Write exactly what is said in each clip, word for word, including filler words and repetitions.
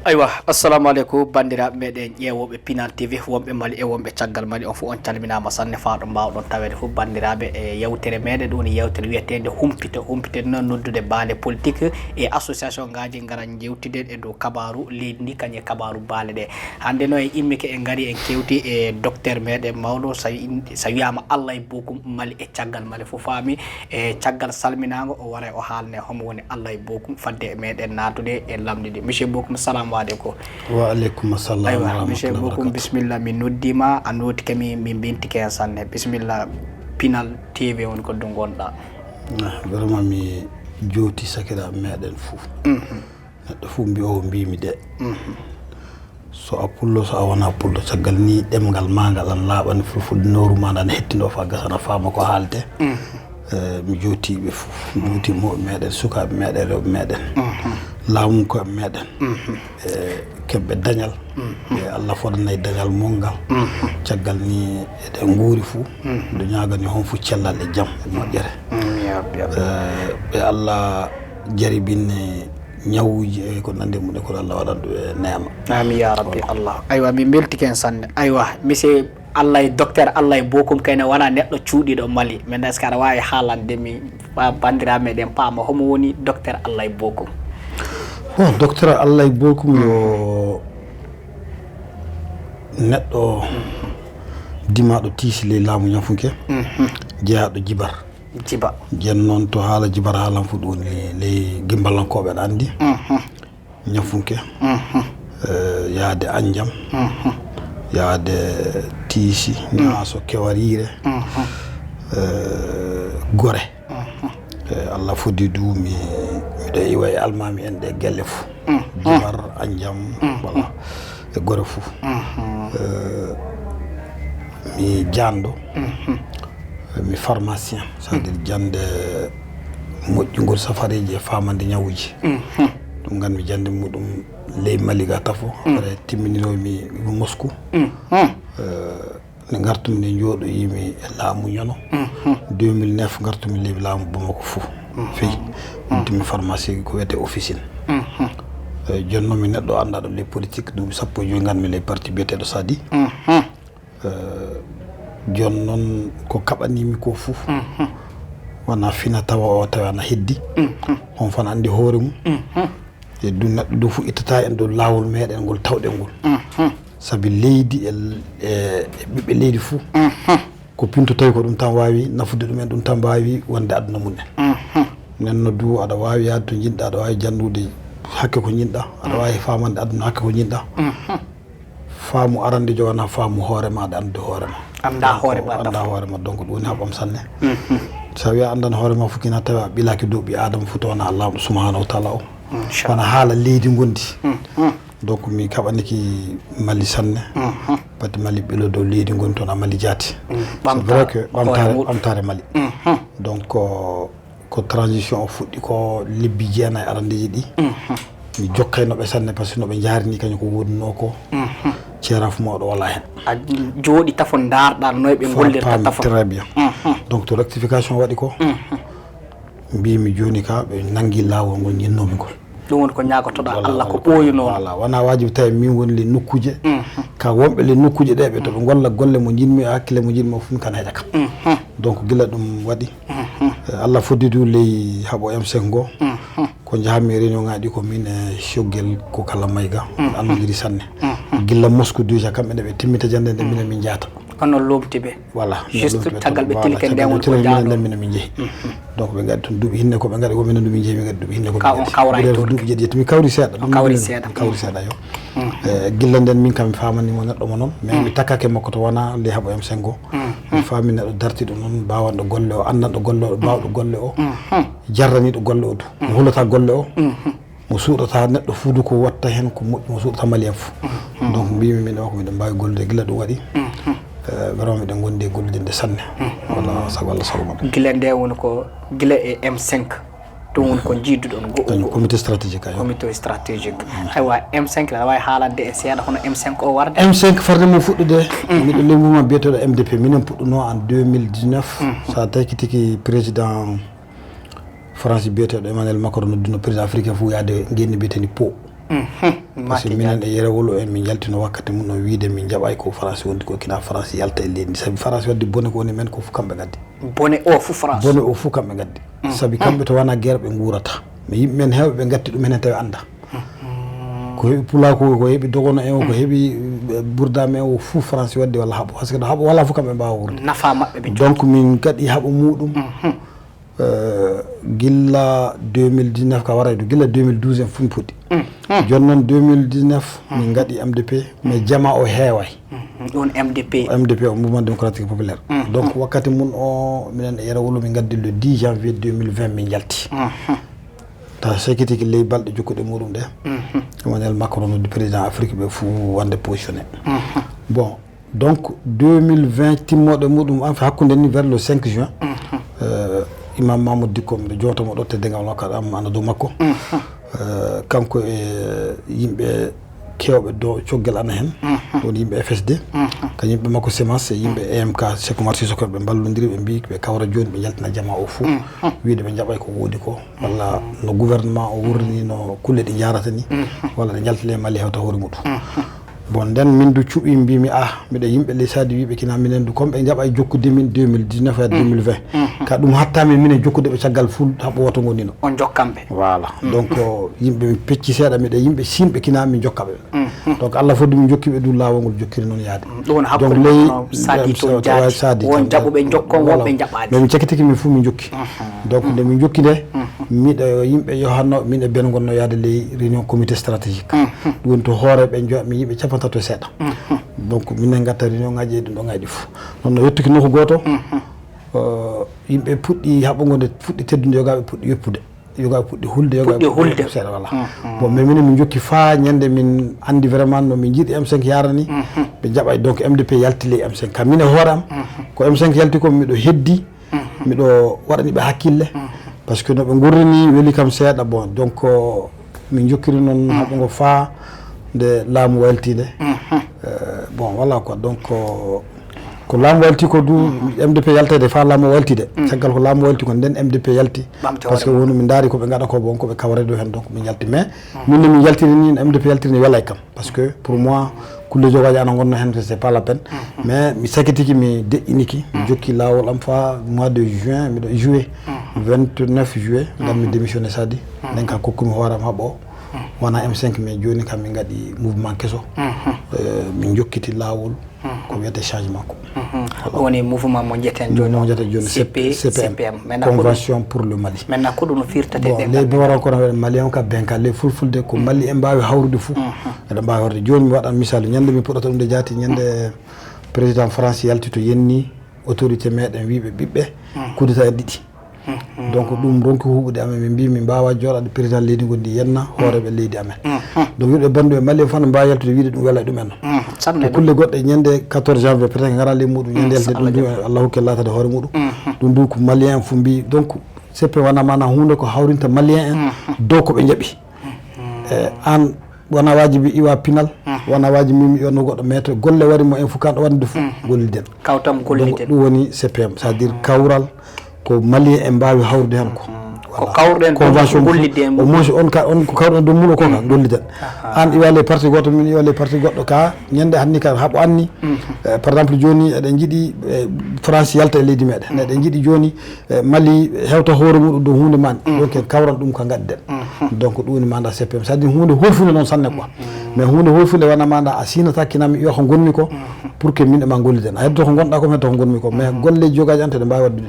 Aywa, assalamu aleykum, banndiraaɓe meɗen ƴeewooɓe Pinal T V, wonɓe Mali e wonɓe caggal Mali, on fof on calminaama sanne, faa ɗo mbaawɗon taweede fof, banndiraaɓe, e yewtere meɗen, ɗum woni yewtere wiyeteende Humpito. Humpito noon noddude baale politique e association ngaaji ngara njeewtiden e dow kabaaru leydi ndi, kañum e kabaaru baale ɗe. Hannde noon en immike, en ngari, en kewti e docteur meɗen mawɗo, so wi-, so wiyaama Allah e bokum Mali e caggal Mali fof faami, e caggal salminaango, o waray o haalne homo woni Allah e bokum, fadde e meɗen naatude e lamnde nde. Monsieur Bokum, salamu aleykum. Wa aleykum assalam. Aywa, wa rahmatullahi wa barakatuh. Monsieur Bokum, bisimilla, min noddiima, a nootike mi, min mbintike en sanne. Bisimilla, Pinal T V woni ko ɗo ngonɗaa. Ah, vraiment mi jooti sakiraaɓe meɗen fof. Mhm. Neɗɗo fof mbiyo o mbimi de. Mhm. So a pullo, so a wona pullo, caggal ni ɗemngal ma ngal an laaɓani fulfulde nooru ma ndan hettino fa gasana faama ko haalte. Mhm. Eh, mi jooti ɓe fof, mi jooti mawɓe meɗen, sukaaɓe meɗen, rewɓe meɗen. Mhm. Laamu ko meɗen. Mhm. Eh, keɓɓe dañal. Mhm. E Allah fodanay dañal mon ngal. Mhm. Caggal ni eɗen nguuri fof. Mhm. Miɗo ñaagani hon fof cellal e jam e moƴƴere. Mhm, ya Rabbi, ya Rabbi. Eh, ɓe Allah jaribinne ñawuuji e ko nandi e mum e kono Allah waɗan ɗum e neema. Amin ya Rabbi Allah. Aywa, min mbeltike en sanne. Aywa, monsieur Allah e docteur Allah e bokum kayne wona neɗɗo cuuɗiiɗo Mali. Min est-ce que aɗa waawi haalande mi ba-, banndiraaɓe meɗen paama homo woni docteur Allah e bokum? Bon, docteur Allah e bokum yo neɗɗo dimaaɗo tiisi ley laamu ñafunke, mhm, jeyaaɗo jibar. Jiba. Jen noon to haala jibar haalan fu ɗum woni ley gimballankooɓe aɗa anndi. Mhm. Ñafunke. Mhm. Eh, yaade Anjam. Mhm. Yaade Tiisi, mhm, Ñaaso, Kewariire. Mhm. Eh, Gore. Mhm. Eh, Allah foddi du mi, miɗo iwa e almaami en ɗe gelle fu. Mhm. Jibar, Anjam, mhm, voilà. E Gore fu. Mhm. Eh, mi jaanɗo. Mhm. Mi pharmacien, c'est-à-dire jannde moƴƴungol safareeji e faamande ñawuuji. Mhm. Ɗum nganmi jannde muɗum ley Mali ga tafo. Mhm. Après timmininomi Moscou. Mhm. Eh, nde ngartumi nde jooɗoyimi e laamu ñono. Mhm. Deux mille neuf ngartumi ley laamu Bamako fof. Mhm. Fey. Mhm. Uddimi pharmacie ko wiyetee officine. Mhm. Eh, jooni noon mi neɗɗo anndaɗo ley politique, duuɓi sappo e joyi nganmi ley parti biyeteeɗo Sadi. Mhm. Eh, jooni noon ko kaɓaniimi ko fof, mhm, wona fina tawa o tawa ana heddi. Mhm. On fof ana anndi hoore mum. Mhm. E ɗum neɗɗo du fof ittata en ɗo laawol meɗen ngol tawɗen ngol. Mhm. Sabi leydi e, e, e ɓiɓɓe leydi fof, mhm, ko pinto tawi ko ɗum tan waawi nafude ɗumen, ɗum tan mbaawi wonde aduna mum en. Mhm. Nenno du aɗa waawi yaade to njiɗɗa, aɗa waawi janndude hakke ko njiɗɗa, aɗa, mhm, waawi faamande aduna hakke ko njiɗɗa. Mhm. Faamu arande jogana faamu hoore ma, aɗa anndude hoore ma. Annda hoore ma, annda hoore ma, donc ɗum woni haɓam sanne. Mhm. So a wiya anndan hoore ma fof kina tawi a ɓilaaki dow ɓi Aadama fof to wona Laamɗo subhanahu wa taala o. Inchallah. Wona haala leydi ngondi. Mhm. Donc mi kaɓaniki Mali sanne. Mhm. Pati Mali ɓilo dow leydi ngondi toon a Mali jaati. Mhm. C'est vrai que ɓamtaare, ɓamtaare Mali. Mhm. Donc, ko transition o fuɗɗi ko lebbi jeenayi arandeeji ɗi. Mhm. Mi jokkayno ɓe sanne par ce que no ɓe njaarini kañum ko wonno ko. Mhm. Ceerafu mawɗo wala hen. A jooɗi tafo ndaarɗa no ɓe ngollirta tafo. Très bien. Mhm. Donc to rectification waɗi ko. Mhm. Mbimi jooni ka ɓe nangi laawol ngol njinnomi ngol. Ɗum woni ko ñaagotoɗa Allah ko ɓooyunoo. Voilà, wona waajibi tawi min woni le nokkuuje. Mhm. Ka wonɓe le nokkuuje ɗe ɓe to ɓe ngolla golle mo njinmi e hakkille mo njinmi o fof mi kan heƴa kam. Mhm. Donc gila ɗum waɗi. Mhm. Eh, Allah foddi du ley haɓo M cinq ngo. Mhm. Ko njahammi e réunion ngaji ɗi ko min e Choguel ko kala Mayga. Mhm. Annodiri sanne. Mhm. Gilla Moscou déjà kamɓe ne ɓe timmita jannde nde minen min jahata. Kono lomti ɓe. Voilà. Juste caggal ɓe tilke nden woni ko jaado. Minen min njehi. Mhm. Donc ɓe ngaɗi toon duuɓi hinne ko ɓe ngaɗi ko minen du min njehi min ngaɗi duuɓi hinne ko. Ka on kawray toon. Duuɓi jeeɗiɗi mi kawri seeɗa. On kawri seeɗa. Kawri seeɗa yo. Mhm. Eh, gilla nden min kam mi famanimo neɗɗo mo noon. Mais mi takkake makko to wona le haɓo M cinq ngo. Mhm. Mi faami neɗɗo dartiɗo noon, baawanɗo golle o, anndanɗo golle o, baawɗo golle o, jarraniiɗo golle o du. Mo hulata golle o, mo suuɗata neɗɗo fuu du ko watta heen ko moƴƴi, mo suuɗata Malien fof. Donc mbimi min o ko miɗen mbaawi gollude gila ɗum waɗi. Eh, vraiment miɗen ngondi e gollude nde sanne. Walla sago Allah salma ɗum. Gila nde woni ko gila e M cinq. Ɗum woni ko njiiduɗon go. Kañum comité stratégique ayo. Comité stratégique. Aywa, M cinq aɗa waawi haalande en seeɗa hono M cinq o warde? M cinq farde mum fuɗɗude, miɗo ley mouvement biyeteeɗo M D P, minen puɗɗuno en deux mille dix-neuf. Mhm. So a tawi tigi président France biyeteeɗo Emmanuel Macron nodduno président africain fof yaade ngenndi biyeteendi Po. Par ce que minen e Yero Wolo en, min njaltino wakkati mum o wiide min njaɓay ko France wondi ko, kina France yalta e leydi ndi. Sabi France wadde bone ko woni men ko fof kamɓe ngaddi. Bone o fof France. Bone o fof kamɓe ngaddi. Sabi kamɓe to wona guerre ɓe nguurata. Mais yimɓe men heewɓe ɓe ngatti ɗum henen tawi annda. Ko heɓi pulaaku, ko heɓi dogono en o, ko heɓi, eh, burdaama en o fof France wadde walla haɓo. Par ce que ɗo haɓo wala fof kamɓe mbaawa wuurde. Nafa maɓɓe ɓe. Donc min gaɗi haɓo muɗum. Euh, gilla deux mille dix-neuf ka waray ɗo, gilla deux mille douze en fof mi puɗɗi. Jooni noon deux mille dix-neuf min ngaɗi M D P, mais jama o heeway. Ɗum M D P. M D P o, Mouvement Démocratique Populaire. Donc wakkati mum o, minen e Yero Wolo min ngaddi le dix janvier deux mille vingt min njalti. Ta sekitiki ley balɗe jokkuɗe muɗum ɗe. Emmanuel Macron noddi président Afrique ɓe fuu wonde positionné. Bon, donc deux mille vingt timmooɗe muɗum, en fait, hakkunde ni vers le cinq juin, euh, Imam Mamoud Dicko, miɗo jowta mo ɗo, teddungal makko am ana dow makko. Euh, kanko e yimɓe keewɓe do coggal ana heen, woni yimɓe F S D, ka yimɓe makko Semence, e yimɓe E M K, Cheikh Oumar Sissoko, ɓe mballondiri, ɓe mbi ɓe kawra jooni, ɓe njaltina jama o fof, wiide ɓe njaɓay ko woodi ko, walla no gouvernement o wurrini, no kulle ɗe njaarata ni, walla ɗe njaltine Mali hewta hoore muɗum. Bon, nden min du cuɓi, mbimi, ah, miɗo yimɓe ley Saadi wiɓe kina minen du, comme ɓe njaɓay jokkude min deux mille dix-neuf à deux mille vingt. Ka ɗum hattami minen jokkude ɓe caggal ful haɓo woto ngo nino. On jokkamɓe. Voilà. Donc, yimɓe mi pecci seeɗa, miɗo yimɓe sinɓe kina mi jokka ɓe. Donc, Allah fodde mi jokki ɓe du laawol ngol jokkiri noon yaade. Ɗum woni hakkunde ley, no Saadi to jaati. Won jaɓuɓe jokkon, wonɓe jaɓaani. Mais mi cakitiki min fof min jokki. Donc, nde min jokki nde, miɗo yimɓe yohanno, min e ben ngonno yaade ley réunion comité stratégique. Ɗum woni to hoore ɓe jowa mi yimɓe capantato e seeɗa. Donc, minen ngatta réunion ngaji e ɗum ɗo ngaji fof. Noon no yettuki nokku gooto, euh, yimɓe puɗɗi haɓɓugo nde fuɗɗi teddude, yogaaɓe puɗɗi yoppude. Yogaaɓe puɗɗi hulde, yogaaɓe puɗɗi hulde. Seeɗa, voilà. Bon, mais minen min jokki faa ñande min anndi vraiment no min njiɗi M cinq yarani. Ɓe jaɓay, donc M D P yalti ley M cinq. Ka min e hoore am, ko M cinq yalti ko miɗo heddi, miɗo waɗani ɓe hakkille. Par ce que no ɓe ngurrini weli kam seeɗa. Bon, donc, min jokkiri noon haɓɓugo faa nde laamu waylti nde. Euh, bon, voilà quoi. Donc, ko, ko laamu waylti ko du, M D P yaltede faa laamu waylti de. Caggal ko laamu waylti ko nden M D P yalti. Par ce que wonu min ndaari ko ɓe ngaɗa ko, bon, ko ɓe kawre ɗo heen, donc min yalti. Mais min no min yaltiri ni, M D P yaltiri ni welay kam. Par ce que pour moi, kulle jogaaji ana ngonno heen, c'est pas la peine. Mais mi sakitiki, mi deƴƴiniki, mi jokki laawol am faa mois de juin, miɗo juillet vingt-neuf juillet, ngan mi démissionné Saadi. Nden ka kokkumi hoore am haɓɓo. Wona M cinq, mais jooni kam min ngaɗi mouvement keso. Euh, min jokkiti laawol ko wiyete changement ko. Voilà. Ɗum woni mouvement mo jeten jooni. Mo jeten jooni, C P, C P M. C P M. Maintenant, ko ɗum, convention pour le Mali. Maintenant, ko ɗum no firtata e ɗemɗal men? Bon, ley bambara ko no wiya Malien ka, ben ka, ley fulfulde ko Mali en mbaawi hawrude fof. Eɗen mbaawi hawrude. Jooni mi waɗan misaalu, ñande mi puɗɗata ɗum nde jaati, ñande président France yalti to yenni autorité meɗen wiiɓe ɓiɓɓe coup d'État e ɗiɗi. Donc, ɗum ronki huuɓude amen, min mbi min mbaawa jooɗaade président leydi ngondi yenna hooreeɓe leydi amen. Donc, wiɗo banndu e Mali en fof no mbaawi yaltude wiide ɗum wela e ɗum en. Ko kulle goɗɗe, ñande quatorze janvier, peut-être ngara ley muɗum, ñande yaltude ɗum du, Allah hokki laatade hoore muɗum. Ɗum du ko Malien en fof mbi. Donc, C P wona mana huunde ko hawrinta Malien en dow ko ɓe njaɓi. Eh, an wona waajibi iwa pinal, wona waajibi min mi iwanno goɗɗo, mais to golle wari mo en fof kanɗo wonde fof, golliden. Kawtam golliden. Donc, ɗum woni C P M, c'est-à-dire kawral ko Malien en mbaawi hawrude heen ko. Ko kawruɗen ɗum, convention, golliden, au moins on ka, on ko kawruɗen ɗum muɗo ko ka, golliden. An iwa ley parti goɗɗo, min iwa ley parti goɗɗo ka, ñande hanni ka haɓo anni. Eh, par exemple, jooni eɗen njiɗi, eh, France yalta e leydi meɗen. Eɗen njiɗi jooni, eh, Mali hewta hoore muɗum dow huunde man. Donc, en kawral ɗum ka ngaɗden. Donc, ɗum woni mandat C P M. C'est-à-dire, huunde holfunde noon sanne quoi. Mais huunde holfunde wona mandat a sinata kinami iwa ko ngonmi ko, pour que min e ma golliden. A heddo ko ngonɗa ko, mi heddo ko ngonmi ko. Mais golle jogaaji an te ɗe mbaawi waɗdude.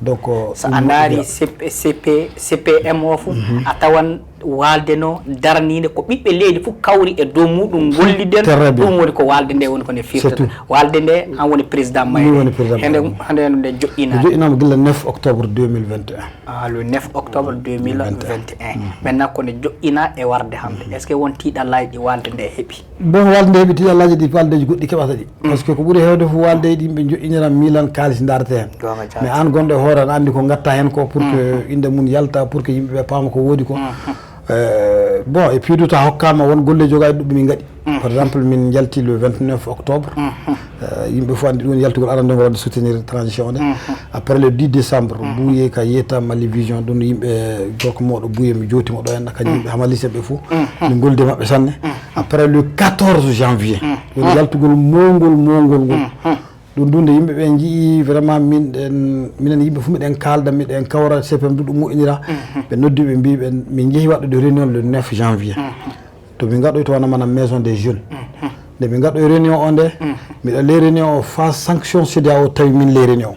Donc, so a ndaari C P, C P, C P M o fof, a tawan waalde no daraniinde ko ɓiɓɓe leydi fof kawri e dow muɗum golliden. Très bien. Ɗum woni ko waalde nde woni ko nde firtata. Waalde nde, an woni président mayre. Min woni président mayre. Hande, hande no nde joɗɗinaade? Nde joɗɗinaama gila neuf octobre deux mille vingt et un. Ah, le neuf octobre deux mille vingt et un. Maintenant, ko nde joɗɗina e warde hannde. Est-ce que won tiiɗallaaji ɗi waalde nde heɓi? Bon, waalde nde heɓi tiiɗallaaji ɗi waaldeeji goɗɗi keɓata ɗi. Par ce que ko ɓuri heewde fof waaldeeji ɗi yimɓe joɗɗinira miilan kaalis ndaarata heen. Mais an gonɗo e hoore, aɗa anndi ko ngatta heen ko pour que innde mum yalta, pour que yimɓe ɓe paama ko woodi ko. Euh, bon, et puis du ta hokkama won golle jogaji ɗuɓɓe min gaɗi. Par exemple, min jalti le vingt-neuf octobre. Euh, yimɓe fof andi ɗum, yaltugol arande ngol wadde soutenir transition o nde. Après le dix décembre, Bouye ka yetta Mali Vision, ɗum yimɓe gorko mawɗo Bouye, mi jowtimo ɗo henna, kañum yimɓe Hamalise ɓe fof. Min goldi e maɓɓe sanne. Après le quatorze janvier, woni yaltugol mawngol mawngol ngol. Ɗum ɗum nde yimɓe ɓe njii vraiment min ɗen, minen yimɓe fof miɗen kaalda, miɗen kawra, C P M du ɗum moƴƴinira. Ɓe noddi ɓe mbi ɓen, min njehi waɗɗude réunion le neuf janvier. To min ngaɗoy to wona mana maison des jeunes. Nde min ngaɗoy réunion o nde, miɗo ley réunion o fa sanction C D A O tawi min ley réunion o.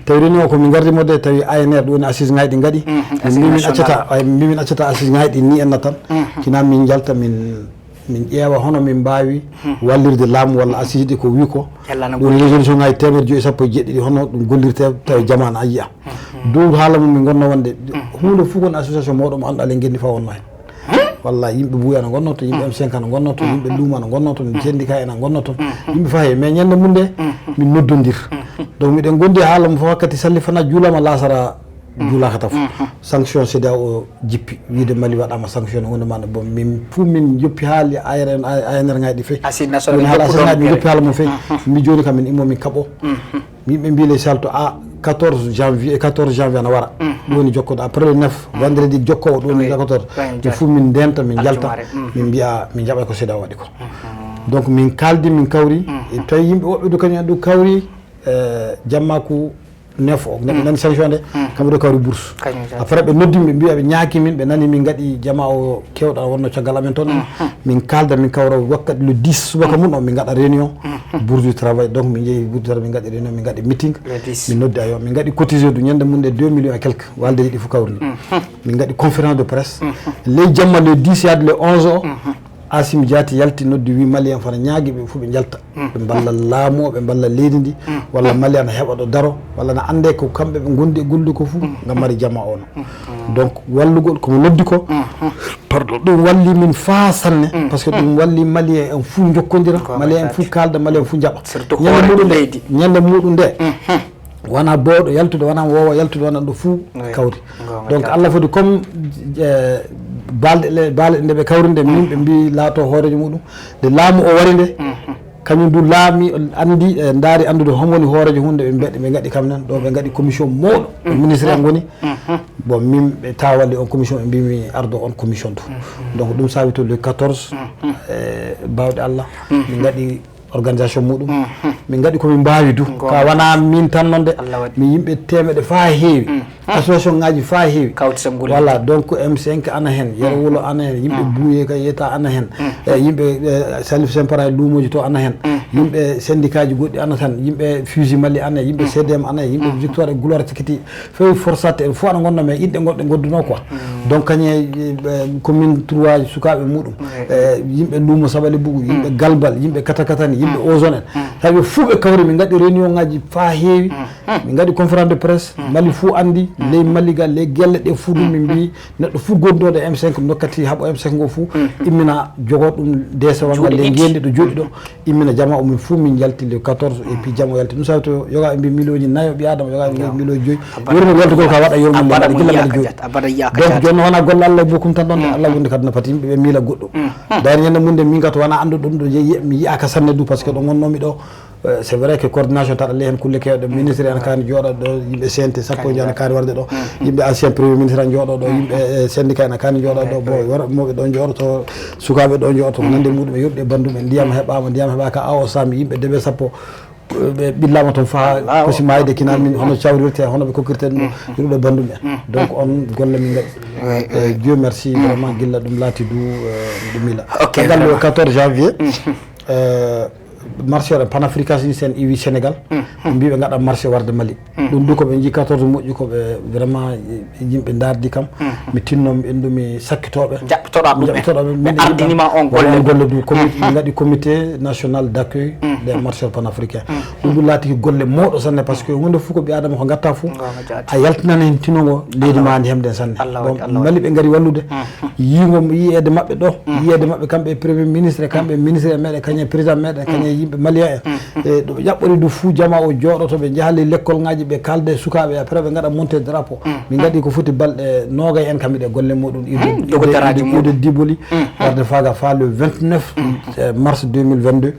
Tawi réunion o ko min ngardi mo de, tawi A N R ɗum woni assise ngaji ɗi ngaɗi. Min mbi min accata, ay, min mbi min accata assise ngaji ɗi ni en natan. Kina min jalta, min, min ƴeewa hono min mbaawi wallirde laamu walla assise ɗi ko wi ko. Ɗum résolution ngaji teemeɗe joyi sappo e jeɗɗi ɗi hono ɗum gollirte tawi jamaana a yiya. Dow haala mum min ngonno wonde huunde fof kon association mawɗo mo annduɗa le ngenni fa wonno hen. Walla yimɓe Bouye ana ngonno toon, yimɓe M cinq ana ngonno toon, yimɓe Luuma ana ngonno toon, syndicat en ana ngonno toon. Yimɓe fayi, mais ñande mum nde, min noddondir. Donc miɗen gondi haala mo fof wakkati salli fana juulama lasara juulaka taf. Sanction C D A O jippi, wiide Mali waɗama sanctionné, hunde ma bon, min fof min joppi haali A R N, A N R ngaji ɗi fof. Assise nationale woni haala joppuɗo assise ngaji, min joppi haala mum fof. Min joni kam min immo min kaɓo. Yimɓe mbi les salto a quatorze janvier, quatorze janvier ana wara. Ɗum woni jokkoɗo après le neuf, vendredi jokkowo ɗum woni quatorze. Ɗum fof min ndenta, min jalta, min mbiya, min jaɓa ko C D A O waɗi ko. Donc min kaldi, min kawri. E tawi yimɓe woɓɓe du kañum en du kawri, eh, jammaku neuf o, neɗɗo nani sanction nde, kamɓe ɗo kawri bourse. Après ɓe noddi ɓe mbiya ɓe ñaaki min, ɓe nani min ngaɗi jama o kewɗo wonno caggal amen toon. Min kalda, min kawra wakkati le dix subaka mum o, min ngaɗa réunion. Bourse du travail, donc min jeehi bourse du travail, min ngaɗi réunion, min ngaɗi meeting. Min noddi ayo, min ngaɗi cotisé du ñande mum nde deux millions et quelques, walde yiɗi fof kawri. Min ngaɗi conférence de presse. Ley jamma le dix yaade le onze o, Assimi Diatta yalti noddi wi Mali en fana ñaagi ɓe fof ɓe jalta. Ɓe mballa laamu o, ɓe mballa leydi ndi, walla Mali ana heɓa ɗo daro, walla na annde ko kamɓe ɓe gondi e gollude ko fof, ngam mari jama o no. Donc wallugol komo noddi ko, pardon, ɗum walli min faa sanne, parce que ɗum walli Malien en fof jokkondira, Malien en fof kalda, Malien en fof jaɓa. Ñande muɗum nde, ñande muɗum nde, wona bowɗo yaltude, wona woowa yaltude, wona ɗo fof kawri. Donc Allah foti comme, eh, balɗe ɗe, balɗe nde ɓe kawri nde, min ɓe mbi laato hoorejo muɗum. Nde laamu o wari nde, kañum du laami andi, eh, ndaari andude homo woni hoorejo hunde, ɓe mbeɗe, ɓe ngaɗi kam nan ɗo, ɓe ngaɗi commission mawɗo, ɓe ministre en ngoni. Bon, min ɓe tawali on commission, ɓe mbimi ardo on commission du. Donc ɗum sawi to le quatorze, eh, bawɗe Allah, min ngaɗi organisation muɗum. Min ngaɗi komin mbaawi du. Ka wona min tan noon de. Min yimɓe temeɗe faa heewi. Association ngaji faa heewi. Voilà, donc M cinq ana hen, Yero Wulo ana hen, yimɓe Bouye ka yeta ana hen. Eh, yimɓe, eh, Salif Sempara e luumoji to ana hen. Yimɓe syndicat ji goɗɗi ana tan, yimɓe Fusi Mali ana, yimɓe C D M ana, yimɓe Victoire et Gloire Tikiti. Fewi forsat en fof ana ngonno, mais inɗe goɗɗe ngodduno quoi. Donc kañe, eh, commune trois sukaaɓe muɗum, eh, yimɓe luumo Saɓali Bugu, yimɓe Galbal, yimɓe Katakatani, yimɓe Ozone en. Tawi fof ɓe kawri, min ngaɗi réunion ngaji faa heewi. Min ngaɗi conférence de presse, Mali fof andi, ley Mali ga, ley gelle ɗe fof ɗum min mbi neɗɗo fof gondoɗo e M cinq nokkati haɓo M cinq ngo fof, immina jogo ɗum desewal ngal ley ngendi ɗo joɗi ɗo. Immina jama o min fof min jalti le quatorze, et puis jama o yalti. Ɗum sawi to yoga ɓe mbi miliyonji nayo ɓi adama, yoga ɓe mbi miliyonji joyi. Yorno yaltugol ka waɗa yorno mbaɗa gilla mbaɗa joyi. Donc joni wona golle Allah e bokum tan ɗon, Allah wonde kadi no pati yimɓe ɓe miila goɗɗo. Dari ñande munde min ka to wona andu ɗum ɗo jeyi, mi yiyaka sanne du, parce que ɗo gonnomi ɗo, eh, c'est vrai que coordination taɗa ley hen kulle kewɗe, ministre ana kaani jooɗa ɗo, yimɓe C N T sappo e joyi ana kaani warde ɗo, yimɓe ancien premier ministre ana jooɗo ɗo, yimɓe, eh, syndicat ana kaani jooɗa ɗo, bon, worɓe mawɓe ɗon jooɗoto, sukaɓe ɗon jooɗoto, nande muɗum e yoɓde bandum en, ndiyam heɓama, ndiyam heɓaka, awo sami, yimɓe deɓe sappo, ɓe ɓillama toon faa kosi maayde kina min hono cawrirte, hono ɓe kokkirte ɗum ɗo, yiɗuɓe bandum en. Donc on golle min ngaɗi. Eh, Dieu merci, vraiment gilla ɗum laati du, eh, ɗum mila. Caggal le quatorze janvier, eh, marcheur panafricaniste en iwi Sénégal, mbiɓe ngaɗa marché warde Mali. Ɗum du ko ɓe jii quatorze moƴƴi, ko ɓe vraiment yimɓe dardi kam. Mi tinno mi ɓendu mi sakkitoɓe. Jaɓɓitoɗa ɗum en. Jaɓɓitoɗa ɓe, ɓe min ardinima on golle. Golle du, comité, min ngaɗi comité national d'accueil des marcheurs panafricains. Ɗum ɗum laatiki golle mawɗo sanne, parce que hunde fof ko ɓi adama ko gatta fof, a yaltinan hen tinongo leydi ma ndi hemden sanne. Mali ɓe ngari wallude. Yiingo yiyeede maɓɓe ɗo, yiyeede maɓɓe kamɓe e premier ministre, kamɓe e ministre e meɗen, kañum e président meɗen, kañum e Malien en, e ɗo ɓe ƴaɓɓori du fuu, jama o jooɗoto, ɓe njaha ley lekkol ngaji, ɓe kaalda e sukaaɓe, après ɓe ngaɗa monté drapeau. Min ngaɗi ko foti balɗe noogay en kam, miɗe golle muɗum, iwde diboli, warde faaga faa le vingt-neuf mars deux mille vingt-deux.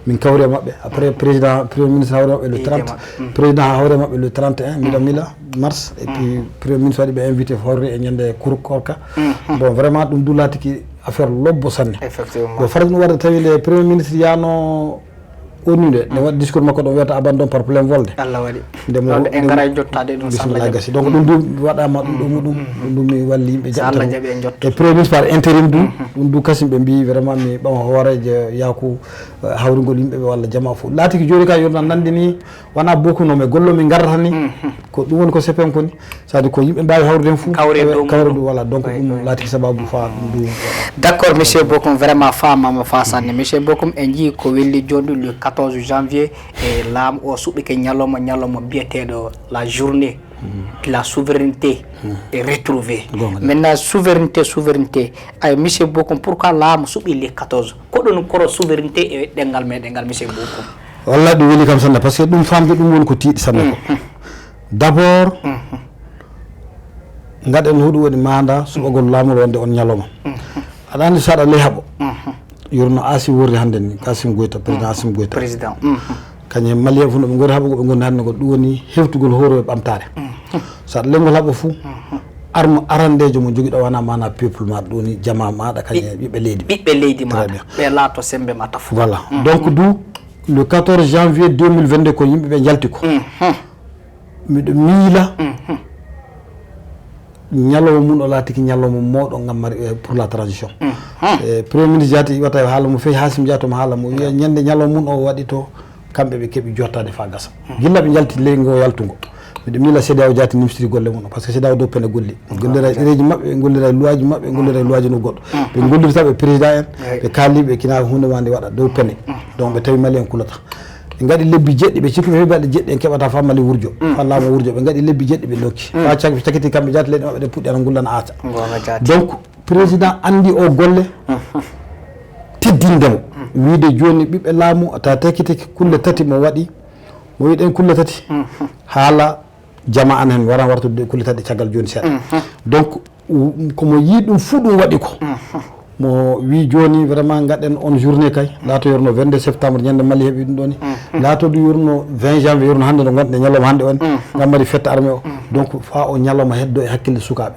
Min kawri e maɓɓe, après président, premier ministre hawri e maɓɓe le trente, président hawri e maɓɓe le trente et un, miɗo mila mars, et puis premier ministre waɗi ɓe invité, hawri e ñande kur-, korka. Bon, vraiment ɗum du laatiki affaire lobbo sanne. Bon, fara ɗum warde tawi le premier ministre yaano O N U nde, nde waɗi discours makko ɗo wiyata abandon par plein vol de. Allah waɗi. Nde mo ɗon en ngaray jottaade ɗum, so Allah jaɓi. Gasi. Donc ɗum du waɗama ɗum, ɗum ɗum ɗum mi walli yimɓe. So Allah jaɓi en jotto. E premier ministre par intérim du, ɗum du kasim ɓe mbi vraiment mi ɓama hooreejo yaaku, eh, hawringol yimɓe ɓe walla jama fof. Laatiki joni ka yurna nandi ni, wona beaucoup no mi gollo mi ngarata ni. Ko ɗum woni ko sepen ko ni. C'est-à-dire ko yimɓe mbaawi hawrude heen fof, kawre dow kawre muɗum. Dow, voilà. Donc ɗum laati sababu fa ɗum ɗum. D'accord, monsieur Bokum, vraiment faamaama fa sanne. Monsieur Bokum, en njii ko welli jooni ɗum le quatorze janvier, e laamu o suɓike ñalawma, ñalawma biyeteeɗo la journée de la souveraineté est retrouvée. Maintenant, souveraineté, souveraineté. Ay, monsieur Bokum, pourquoi laamu suɓi le quatorze? Ko ɗum koro souveraineté e ɗemngal meɗen ngal, monsieur Bokum? Walla ɗum weli kam sanne, parce que ɗum famde ɗum woni ko tiiɗi sanne ko. D'abord, ngaɗen huɗo woni manda suɓagol laamol wonde on ñalawma. Aɗa andi saɗa ley haɓo. Yurno Asi worri hannde ni, Kasim Goyta, président Asim Goyta. Président. Kañum e Malien fof no ɓe ngori haɓo, ko ɓe ngoni hannde ko ɗum woni hewtugol hoore e ɓamtaare. Saɗa lengol haɓo fof, arme arandejo mo jogiɗo wona mana peuple ma, ɗum woni jama maɗa, kañum e ɓiɓɓe leydi ma. Ɓiɓɓe leydi maɗa. Très bien. Ɓe laato sembe ma tafu. Voilà. Donc du, le quatorze janvier deux mille vingt-deux ko yimɓe ɓe njalti ko. Miɗo miila ñalawma mum o laatiki ñalawma mawɗo ngam mari, eh, pour la transition. Eh, premier ministre Diatta iwata e haala mo feewi, Hasim Diatta mo haala mo wiya ñande ñalawma mum o waɗi to kamɓe ɓe keɓi jottaade faa gasa. Gilla ɓe njalti ley ngo yaltungo. Miɗo miila CEDEAO jaati nimsitiri golle mum, par ce que CEDEAO dow pene golli. Gollira e ɗereeji maɓɓe, ɓe gollira e luwaaji maɓɓe, ɓe gollira e luwaaji no goɗɗo. Ɓe gollirta ɓe président en, ɓe kaali ɓe kina huunde ma nde waɗa dow pene. Donc ɓe tawi Mali en kulata. Ɓe ngaɗi lebbi jeɗɗi, ɓe cikki ɓe heɓi balɗe jeɗɗi en keɓata faa Mali wurjo, faa laamu wurjo. Ɓe ngaɗi lebbi jeɗɗi ɓe lokki. Faa cak-, ɓe cakiti kamɓe jaati leyɗe maɓɓe ɗe puɗɗi ana ngullana aata. Donc président andi o golle teddinde mo. Wiide jooni ɓiɓɓe laamu, ta teki teki kulle tati mo waɗi. Mo wiɗen kulle tati. Haala jama an hen wara wartude kulle tati caggal jooni seeɗa. Donc, u-, ko mo yii ɗum fuu ɗum waɗi ko. Mo wii jooni vraiment ngaɗen on journée kay. Laato yurno vingt-deux septembre, ñande Mali heɓi ɗum ɗoni. Laato ɗum yurno vingt janvier, yurno hannde no ngonɗen ñalawma hannde on. Ngam mari fête armée o. Donc, faa o ñalawma heddo e hakkille sukaaɓe.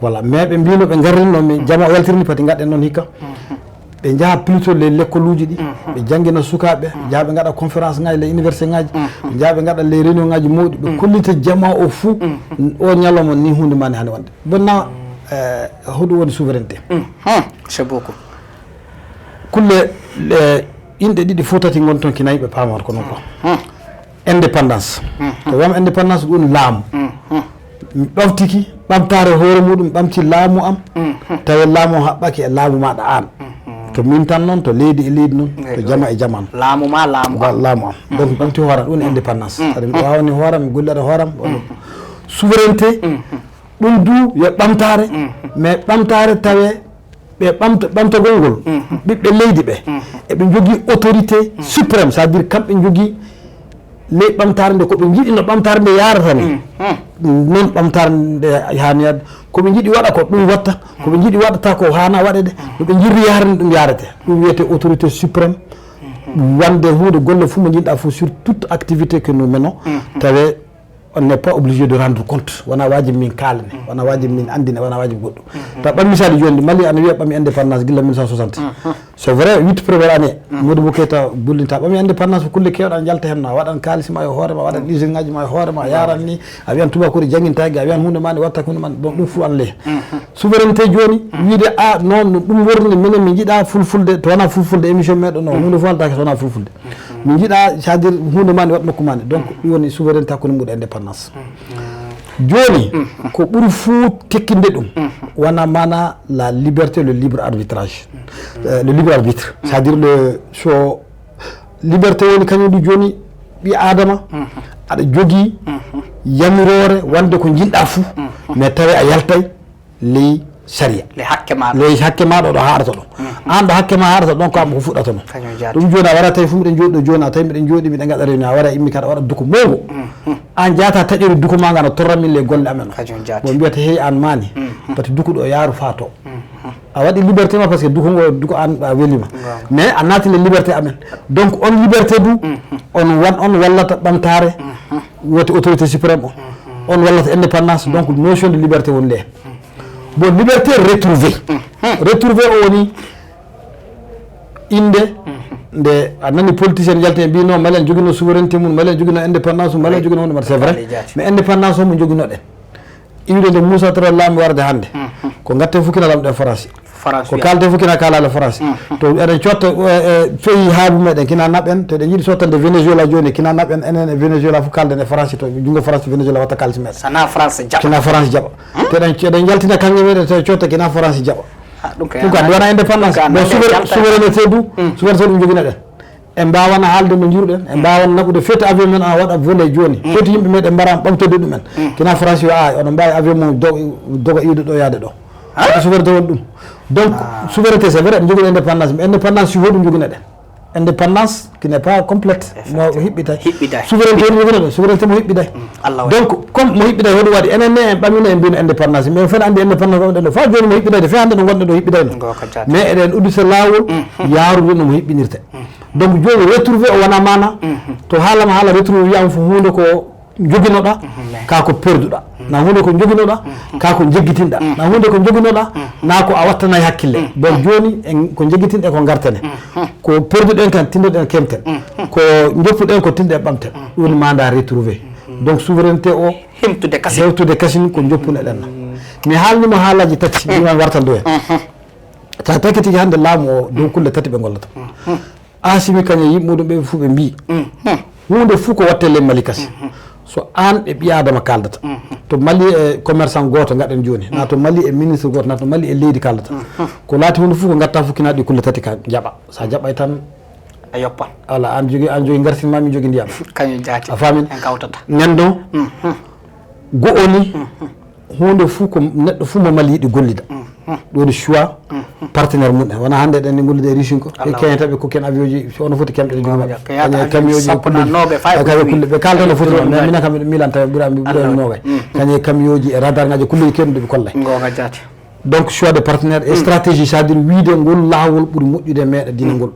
Voilà, mais ɓe mbino ɓe ngarrinno, mi jama o yaltirni pati ngaɗen noon hikka. Ɓe njaha plutôt les lekkoluuji ɗi, ɓe janngina sukaaɓe, njaha ɓe ngaɗa conférence ngaji les université ngaji, ɓe njaha ɓe ngaɗa les réunion ngaji mawɗi, ɓe kollita jama o fuu, o ñalawma ni huunde mani hande wonde. Bonna, eh, hoɗum woni souveraineté? C'est beaucoup. Kulle, eh, inɗe ɗiɗi fof tati ngon toon kinayi ɓe paamata ko noon ko. Indépendance. To wiyama indépendance ɗum laamu. Mi ɓaftiki ɓamtaare hoore muɗum, ɓamti laamu am, tawi laamu o haɓɓaki e laamu maɗa an. To min tan noon, to leydi e leydi noon, to jama e jama. Laamu ma, laamu am. Laamu am. Donc mi ɓamti hoore am, ɗum indépendance. Saɗa mi wawani hoore am, mi gollira hoore am. Souveraineté, ɗum du yo ɓamtaare, mais ɓamtaare tawe ɓe ɓamta-, ɓamtagol ngol, ɓiɓɓe leydi ɓe, eɓe njogii autorité suprême, c'est-à-dire kamɓe njogii ley ɓamtaare nde, ko ɓe njiɗi no ɓamtaare nde yaarata ni. Noon ɓamtaare nde haani yaade. Ko ɓe njiɗi waɗa ko, ɗum watta. Ko ɓe njiɗi waɗata ko haana waɗe de. No ɓe njiɗi yaarani ɗum yaarete. Ɗum wiyetee autorité suprême, wonde huunde golle fof mo njiɗɗa fof sur toute activité que nous menons, tawe on n'est pas obligé de rendre compte. Wona waajibi min kaalane, wona waajibi min anndine, wona waajibi goɗɗum. Ta ɓam misali jooni, Mali ana wiya ɓami indépendance gilla mille neuf cent soixante. C'est vrai, huit première année, Modibo Keita gollinta, ɓami indépendance ko kulle keewɗe ana njalta heen, a waɗan kaalis ma e hoore ma, a waɗan usine ngaji ma e hoore ma, a yaran ni, a wiyan tubakoore janngintaake, a wiyan huunde ma ne watta huunde ma ne, donc ɗum fof ana ley. Souveraineté jooni, wiide a non, no ɗum worni, minen min njiɗa fulfulde, to wona fulfulde émission meɗen o, huunde fof haaltaake so wona fulfulde. Min njiɗa, c'est-à-dire, huunde ma ne waɗ nokku ma ne. Donc, ɗum woni souveraineté hakkunde mum e indépendance. Jooni, ko ɓuri fuu tekkinde ɗum, wona mana la liberté, le libre arbitrage. Euh, le libre arbitre. C'est-à-dire, le, so liberté woni kañum ɗum jooni, ɓi Adama, aɗa jogii yamiroore wonde ko njiɗɗa fuu, mais tawi a yaltay ley sariya. Le hakke maɗa ley hakke maɗa ɗo haɗata ɗon. An ɗo hakke ma haɗata ɗon, ko am ko fuɗɗata non. Kañum jaati. Ɗum joni a wara tawi fumɓe ɗen jooɗi ɗo joni, a tawi miɗen jooɗi miɗen gaɗa rewni, a wara immi kaɗa waɗa duko mowgo. An jaata taƴori duko ma nga no torra min le golle amen. Kañum jaati. Bon mbiyata hey an mani, pati duko ɗo yaaru fa to. A waɗi liberté ma parce que duko ngo duko an a welima. Mais a naati le liberté amen. Donc on liberté du, on wan on wallata ɓamtare, woti autorité suprême o. On wallata indépendance, donc notion de liberté woni le. Bon, liberté retrouvée. Retrouvée o woni inde nde a nani politicien yalta e mbi non malen jogino souveraineté mum, malen jogino indépendance mum, malen jogino honɗum, c'est vrai. Mais indépendance o mo joginoɗen iwde nde Moussa Traoré laami warde hannde, ko gatte fof kina lamɗen Faransi. France Ko kalde fof kina kalale Faransi. To eɗen cotta pays haabu meɗen kina naɓen, to eɗen yiɗi sottande Venezuela joni kina naɓen, enen e Venezuela fof kalden e Faransi, to junngo Faransi Venezuela watta kalisi meɗen. Sana France jaɓa. Kina France jaɓa. To eɗen eɗen jaltina kamɓe meɗen to cotta kina France jaɓa. Ah, ɗum kay Ɗum ka wona indépendance. Ɗum ka Bon, nanɗen souver- jalta. Souveraineté du, souveraineté ɗum joginoɗen. En mbawana haalde no jiruɗen, en mbawana naɓude fewte avion men an waɗa volé joni. Fewte yimɓe meɗen mbara ɓamtode ɗumen. Kina France yo a oɗon mbawi avion mum do- doga iwde ɗo yaade ɗo. Ko souveraineté woni ɗum. Donc souveraineté c'est vrai, en jogui indépendance, mais indépendance si hoɗum joguinoɗen? Indépendance qui n'est pas complète, mo hiɓɓitay. Hiɓɓitay. Souveraineté woni joguinoɗen, souveraineté mo hiɓɓitay. Allah waɗi. Donc comme mo hiɓɓitay hoɗum waɗi, enen ne en ɓamino en mbino indépendance, mais en fen andi indépendance oɗen ɗo fa joni mo hiɓɓitayde fe hande no gonɗen ɗo hiɓɓitayno. Ngo ko jaati. Mais eɗen uddita lawol yarude no mo hiɓɓinirta. Donc joni retrouvé o wona mana to haalama haala retrouvé wiyama fof hunde ko joginoɗa ka ko perduɗa, na hunde ko joginoɗa ka ko jeggitinɗa, na hunde ko joginoɗa na ko a wattanay hakkille. Bon joni en ko jeggitinɗe ko gartene, ko perduɗen kan tinnoɗen kemten, ko joppuɗen ko tinɗen ɓamten. Ɗum woni mandat retrouvé. Donc souveraineté o Himtude kasi. Hewtude kasin ko joppunoɗen na. Mi haalnima haalaji tati ɗiman wartandu en. Sa taki tigi hande laamu o dow kulle tati ɓe gollata. Asimi kañe yimɓe muɗum ɓe fof ɓe mbi hunde fof ko watte ley Mali kasi. So an e ɓi adama kaldata to Mali e commerçant goto gaɗen joni, na to Mali e ministre goto, na to Mali e leydi kaldata, ko laati hunde fof ko gatta fof kina ɗi kulle tati ka jaɓa. Sa jaɓay tan A yoppan. Ala an jogi an jogi gartin ma mi jogi ndiyam. Kañum jaati. A famin? En kawtata. Nden ɗon go oni hunde fuu ko neɗɗo fuu mo Mali yiɗi gollida. Ɗum woni choix partenaire mum en. Wona hannde eɗen ni gollude e Russie ko. E keñata ɓe kokken avion ji so ono foti kemɗe ɗe jogino. Kañe camion ji e kulle. Ɓe kalda no foti noon. Mais minen kam miɗo milanta ɓura mi ɓura mi nogay. Kañe camion ji e radar ngaji kulle kemɗe ɓe kollay. Goonga jaati. Donc choix de partenaire et stratégie, c'est-à-dire wiide ngol laawol ɓuri moƴƴude e meɗa dina ngol.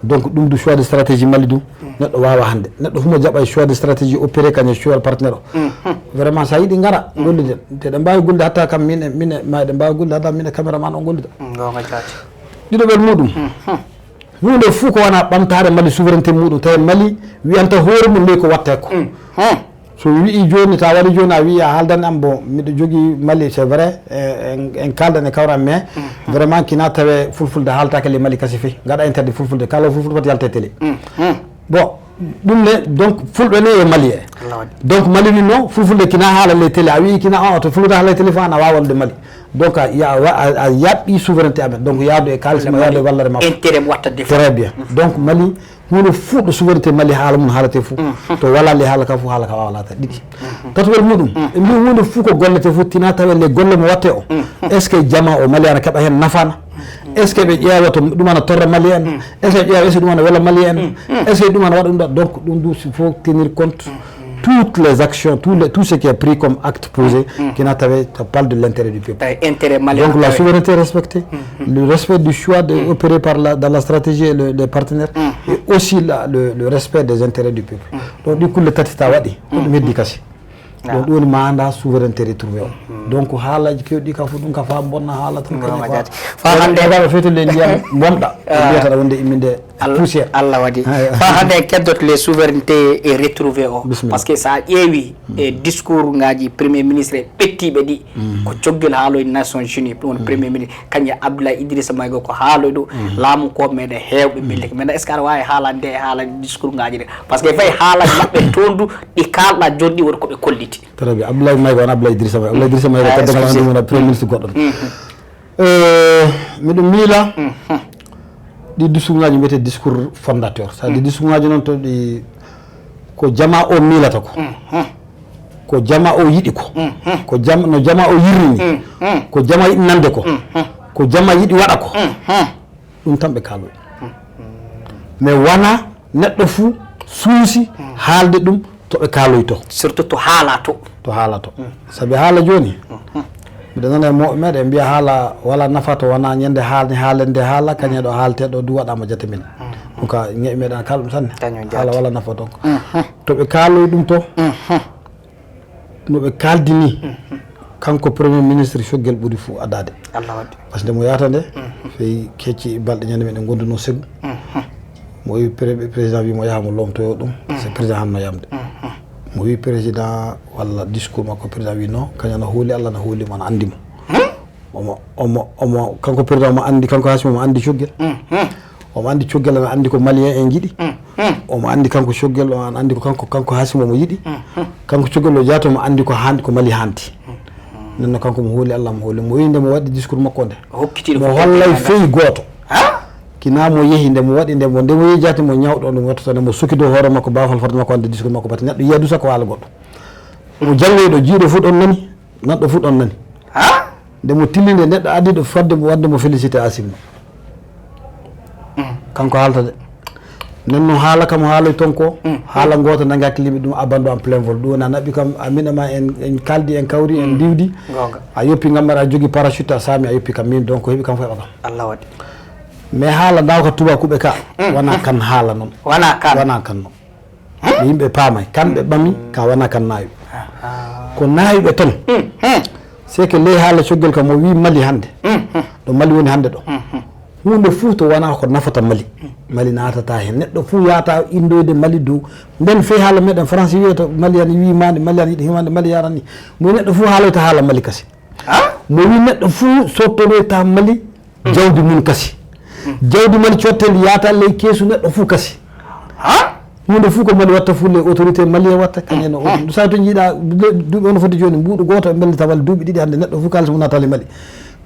Donc ɗum du choix de stratégie Mali du neɗɗo wawa hande neɗɗo humo jaɓa choix de stratégie opéré kañum choix de partenaire o. Vraiment sa yiɗi ngara gollude te ɗe mbawi gollude hatta kam min min ma ɗe mbawi gollude hatta min e caméraman o gollude. Goonga jaati. Ɗiɗoɓel muɗum hunde fuu ko wona ɓamtare Mali souveraineté muɗum tawi Mali wiyanta hoore mum ley ko watte ko. So mi wi'i jooni, ta wari jooni a wi'i a haaldan am bon miɗo jogii Mali, c'est vrai, en kaaldan e kawram mais vraiment kina tawe fulfulde haaltaaka ley Mali kasi fey, ngaɗa interdit fulfulde, kala fulfulde foti yalta e télé. Bon, ɗum ne donc fulɓe ne yo Mali en. Donc Mali wi non fulfulde kina haala ley télé, a wi'i kina on to fulfulde haala ley télé fof ana waawa wallude Mali. Donc a yaɓɓi souveraineté amen, donc yaadu e kaalis ma yaadu e wallare makko. Intérêt mo watta défendre. Très bien. Donc Mali huunde fuu ɗo souveraineté Mali haala mum haalate fuu to wala le haala ka fuu haala ka wawa laata ɗiɗi. Tatowel muɗum ɓe mbi huunde fuu ko gollete fuu tina tawe le golle mo watte o, est ce que jama o Mali ana keɓa heen nafana? Est ce que ɓe ƴeewa to ɗum ana torra Mali en? Est ce que ɓe ƴeewa est ce que ɗum ana wela Mali en? Est ce que ɗum ana waɗa ɗum ɗa? Donc ɗum du il faut tenir compte toutes les actions, tout, les, tout ce qui est pris comme acte posé, kina tawe ça parle de l'intérêt du peuple. Intérêt Mali. Donc la souveraineté respectée, le respect du choix de, opéré par la, dans la stratégie et le, les partenaires, et aussi la, le, le respect des intérêts du peuple. Donc ɗi kulle tati ta waɗi ko ɗum heddi kasi. Donc ɗum woni manda souveraineté retrouvé o. Donc haalaji kewɗi ka fof ɗum ka fa bonna haala tan kañum fa. Fa hande gaɗa fete le ndiyam bonɗa mbiyata wonde imminde. Poussière. Allah waɗi fa hande en keddot les souveraineté e retrouvé o. Parce que sa ƴeewi e discours ngaji premier ministre e ɓettiɓe ɗi ko coggel haaloy Nations Unies ɗum woni premier ministre kañum e Abdoulaye Idrissa Mayga ko haaloy ɗo. Laamu ko meɗen hewɓe milleke maintenant est ce que aɗa wawi haalande e haala discours ngaji ɗe? Parce que fay haalaji maɓɓe tondu ɗi kalɗa joni ɗi woni koɓe kolliti. Très bien. Abdoulaye Mayga wona Abdoulaye Idrissa Mayga. Abdoulaye Idrissa Mayga ko dengal andu wona premier ministre goɗɗo. Miɗo miila ɗi discours ngaji mbiyete discours fondateur, c'est à dire discours ngaji noon to ɗi ko jama o miilata ko. Ko jama o yiɗi ko. Ko jam, no jama o yirrini. Ko jama yiɗi nande ko. Ko jama yiɗi waɗa ko. Ɗum tan ɓe kaaloyi. Mais wona neɗɗo fuu suusi haalde ɗum to ɓe kaaloyi to. Surtout to haala to. To haala to. Sabi haala jooni, miɗo nana e mawɓe meɗen mbiya haala wala nafa to wona ñande haalni haalende haala, kañe ɗo haalte ɗo du waɗama jate min. Donc, ñeɓe meɗen kala ɗum sanne. Kañum jaati. Haala wala nafa donc. To ɓe kaaloyi ɗum to, no ɓe kaaldi ni, kanko premier ministre coggel ɓuri fuu adaade. Allah waɗi. Par ce que nde mo yahata nde, fey kecci balɗe ñande meɗen gonduno segu. Mo wi pre-, président wi mo yaha mo lomtoyo ɗum, c'est président hanno yamde. Mo wi président walla discours makko, président wi non, kañum ana hooli Allah, ana hooli mo, ana anndi mo. Omo, omo, omo, kanko président omo anndi, kanko Hasim omo anndi coggel. Omo anndi coggel, ana anndi ko malien en njiɗi. Omo anndi kanko coggel, o ana anndi ko kanko, kanko Hasim omo yiɗi. Kanko coggel o jaati omo anndi ko haandi, ko Mali haandi. Nden no kanko mo hooli Allah, mo hooli mo. O wi nde mo waɗi discours makko nde. O hokkiti ɗum mo fof hollay haa fey gooto. Ha? Kina mo yehi nde mo waɗi nde mo, nde mo yehi jaati mo ñawɗo ɗum watta nde mo suki dow hoore makko, baafal fodde makko hannde discours makko batte. Neɗɗo yiya dusa ko haala goɗɗo. Mo janngoyɗo jiiɗo fuu ɗon nani, nanɗo fuu ɗon nani. Ha? Nde mo tillinde neɗɗo addiɗo fodde mo waɗde mo félicité Asim. Kanko haalta de. Nden noon haala kam haaloy toon ko, haala ngoota nannga kilimi ɗum abanndo en plein vol. Ɗum woni a naɓi kam, a miɗama en, en kaaldi, en kawri, en ndiwdi. Goonga. A yoppi ngam mbaɗa a jogi parachute, a saami a yoppi kam min, donc ko heɓi kam fof heɓa kam. Allah waɗi. Mais haala ndawka tubakuɓe ka, wona kan haala noon. Wona kan. Wona kan noon. Yimɓe paamay, kamɓe ɓami, ka wona kan naawi. Ko naawi ɓe toon. C'est que ley haala coggel kam o wi Mali hannde. Ɗo Mali woni hannde ɗo. Huunde fuu to wona ko nafata Mali. Mali naatata heen. Neɗɗo fuu yahata inndoyde Mali dow. Nden fey haala meɗen France wiyata Mali ana yiwi maande, Mali ana yiɗi hiwande, Mali yarani. Mo neɗɗo fuu haaloyta haala Mali kasi. Ha? Mo wi neɗɗo fuu sottonoyta Mali jawdi mum kasi. Jawdi Mali cottedi yahata ley keesu neɗɗo fuu kasi. Ha? Huunde fuu ko Mali watta fuu ley autorité malien watta kañum en autorité. Ɗum sabi to jiiɗa duuɓi on foti jooni mbuuɗu gooto e mbelli tawal duuɓi ɗiɗi hannde neɗɗo fuu kaalis mum naatali Mali.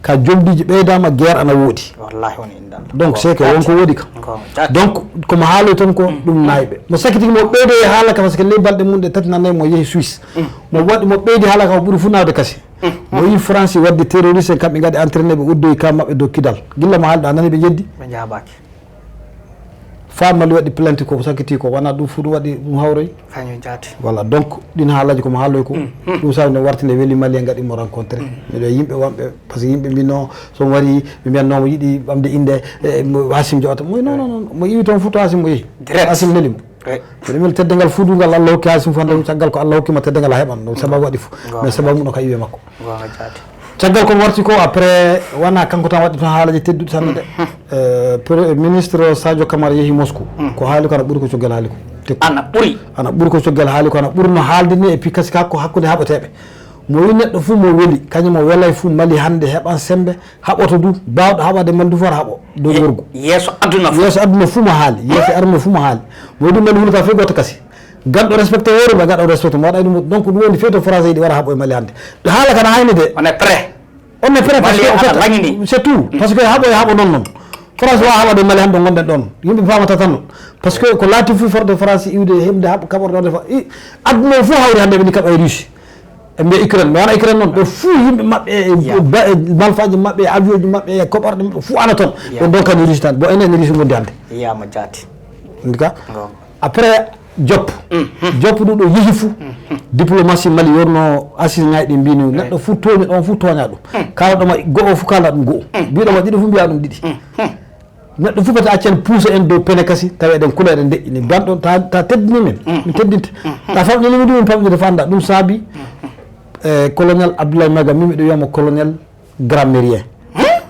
Ka jomdiiji ɓeydaama guerre ana woodi. Wallahi woni innde Allah. Donc c'est que wonko woodi ka. Donc komo haaloy toon ko ɗum naawi ɓe. Mo sakitiki mo ɓeydo e haala ka parce que ley balɗe mum ɗe tati nanayi mo yehi Suisse. Mo waɗi mo ɓeydi haala ka o ɓuri fuu naawde kasi. Mo yi France wadde terroriste en kamɓe ngaɗi entraîné ɓe uddoyi ka maɓɓe dow Kidal. Gilla mo haalɗo a nani ɓe jeddi. Ɓe jaabaaki. Fa Mali waɗi plainte ko sakiti ko wona ɗum fuu ɗum waɗi ɗum hawroy. Kañum jaati. Voilà donc ɗin haalaji komo haaloy ko. Ɗum sabi no warti nde weli Mali en ngaɗi mo rencontré. Miɗo e yimɓe wonɓe par ce que yimɓe mbino somo wari ɓe mbiyan nomo yiɗi ɓamde innde. Hasim jawata mo non non non mo iwi toon fuu to Hasim mo yehi. Direct. Hasim neli mo. Mbiɗa mel teddungal fuu ngal Allah hokki Hasim fof hannde caggal ko Allah hokkima teddungal a heɓan ɗum sababu waɗi fof mais sababu mum ɗo ka iwe makko. Caggal ko warti ko après wona kanko tan waɗi toon haalaji tedduɗi sanne de. Ministre Sadio Camara yehi Moscou ko haali ko ana ɓuri ko coggal haali ko. Ana ɓuri. Ana ɓuri ko coggal haali ko ana ɓuri no haalde ni e puis kasi ka ko hakkunde haɓoteeɓe. Mo wi neɗɗo fuu mo weli kañum mo welay fuu Mali hannde heɓan sembe. Haɓoto du baawɗo haɓade Mali du fof aɗa haɓo dow worgu. Yeeso aduna fof. Yeeso aduna fuu mo haali yeeso aduna fuu mo haali. Mo ɗum Mali hulata fey gooto kasi. Ganɗo respecté hoore ma gaɗa respecté mo waɗa ɗum donc ɗum woni fey to français yiɗi wara haɓo e Mali hannde. Ɗo haala kana hayni de. On est prêt. On est prêt parce que c'est tout parce que haɓo e haɓo noon noon. France wawa haɓade Mali hannde gonɗen ɗoon yimɓe pamata tan. Par ce que ko laati fuu forde France iwde heɓde haɓo kaɓorɗe wonde fa aduna o fof hawri hannde ɓe ni kaɓa e Russie. E mbiya Ukraine mi wona Ukraine noon ɓe fuu yimɓe maɓɓe e malfaji maɓɓe e avion ji maɓɓe e koɓorɗe maɓɓe fuu ana toon. Ɓe donkani Russie tan bon enen Russie gondi hannde. Yiyama jaati. Ndika après joppo joppo ɗum ɗo yehi fuu. Diplomatie Mali wonno assise ngaji ɗi mbino neɗɗo fuu tooña ɗon fuu tooña ɗum. Kala ɗoma go'o fuu kala ɗum go'o mbiɗoma ɗiɗo fuu mbiya ɗum ɗiɗi. Neɗɗo fuu pete accen puusa en dow pene kasi tawi eɗen kula eɗen deƴƴini banɗo ta teddini min. Mi teddinte ta famɗini mi ɗum min famɗinde fa annda ɗum saabi. E colonel Abdoulaye Maga min miɗo wiyamo colonel grammairien.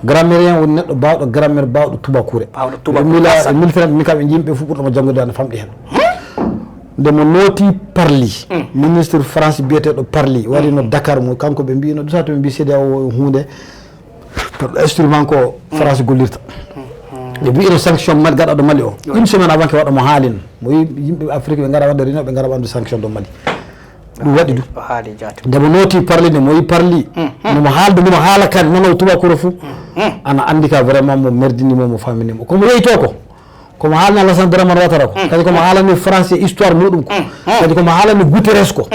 Grammairien woni neɗɗo bawɗo grammaire bawɗo tubakure. Bawɗo tubakure militaire mi kam e yimɓe fuu ɓurɗomo janngude ana famɗi heen. Nde mo nooti parli ministre France biyeteɗo parli warino Dakar mo kanko ɓe mbino ɗum sa to ɓe mbi cédéao huunde. Instrument ko France gollirta. Ɓe mbiyino sanction Mali gaɗaɗo Mali o une semaine avant que waɗa mo haalin mo wi yimɓe Afrique ɓe ngara wadde réunion ɓe ngara ɓandu sanction do Mali. Ɗum waɗi ɗum. Nde mo nooti parli nde mo yi parli nomo haalde nimo haala kan nano tubakuro fuu. Ana anndi ka vraiment mo merdinimo mo faminimo komo yeyto ko. Komo haalni Alassane Dramane Ouattara ko kadi komo haalani France e histoire muɗum ko kadi komo haalani Guterres ko.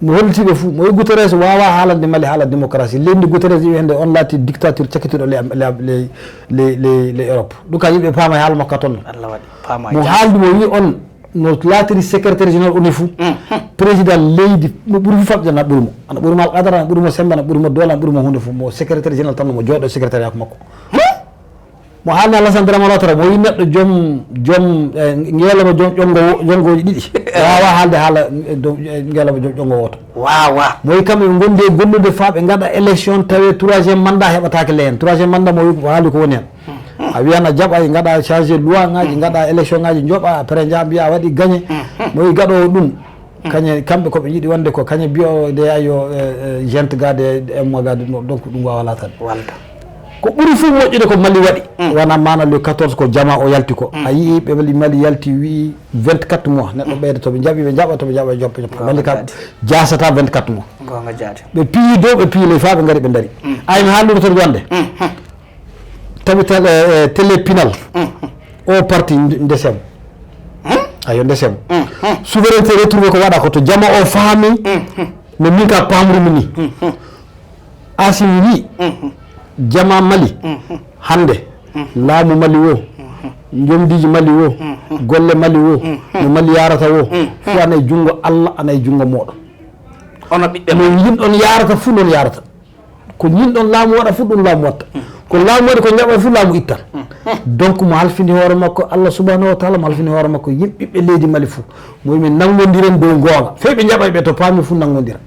Mo holliti ɓe fuu, mo wi Guterres waawaa haalande Mali haala démocratie. Leydi ndi Guterres iwi hannde, on laati dictature cakkitiiɗo le, le, le, le, le, le Europe. Ɗum kam yimɓe paama e haala makko ka tolno. Allah waɗi, paama e Mo jam. haaldi, mo wi on no laatiri secrétaire général O N U fuu. Mhm. Président leydi mo ɓuri fuu famɗude ana ɓuri mo. Ana ɓuri mo alqadara, ana ɓuri mo semmbe, ana ɓuri mo doole, ana ɓuri mo huunde fuu. Mo secrétaire général tan no mo jooɗo secrétariat ko makko. Mo haalni Alassane Dramane Ouattara, mo wi neɗɗo joom, joom, eh, ngeelama joom ƴonngo wo-, ƴonngooji ɗiɗi. Waawaa haalde haala, eh, dow, eh, ngeelama joom ƴonngo wooto. Waawaa. Mo wi kamɓe ɓe ngondi e gollude faa ɓe ngaɗa élection, tawi troisième mandat heɓataake le heen. Troisième mandat mo wi ko haali ko woni heen. A wiyan a jaɓay, ngaɗa changé loi ŋaaji, ngaɗa élection ŋaaji, njoɓa, après njaha mbiya a waɗi gagné. Mo wi gaɗoowo ɗum. Kañe, kamɓe ko ɓe njiɗi wonde ko kañe biyo de ayo, eh, eh, gente ga de, eh, mo ga de, no, donc ɗum wawa latade. Walda. Ko ɓuri fof moƴƴude ko Mali waɗi. Wona mana le quatorze ko jama o yalti ko. A yii ɓe Mali, Mali yalti wi vingt-quatre mois. Neɗɗo ɓeyda to ɓe jaɓi, ɓe jaɓa, to ɓe jaɓa, joppa, joppa. Mali ka jasata vingt-quatre mois. Gonga jaati. Ɓe piyi dow, ɓe piyi ley fa ɓe ngari ɓe dari. Ay mi haaldude toon wonde. Tabital, eh, eh, télé pinal. O parti nde-, ndesem. Ayo, ndesem. Souveraineté retrouvé ko waɗa ko to jama o faami. No min ka pamrumi ni. Asimi wi, jama Mali. Hande, laamu Mali wo, njomdiji Mali wo, golle Mali wo, no Mali yarata wo, fof ana e junngo Allah, ana e junngo moɗon. Ono ɓiɓɓe No yimɗon yarata fof non yarata. Ko ñinɗon laamu waɗa fof ɗum laamu watta. Ko laamu waɗi ko jaɓa fof laamu ittan. Donc mo halfini hoore makko Allah subhanahu wa taala, mo halfini hoore makko yimɓe ɓiɓɓe leydi Mali fof. Mo yimi nanngondiren dow goonga. Fey ɓe jaɓay ɓe to paami fof nanngondira.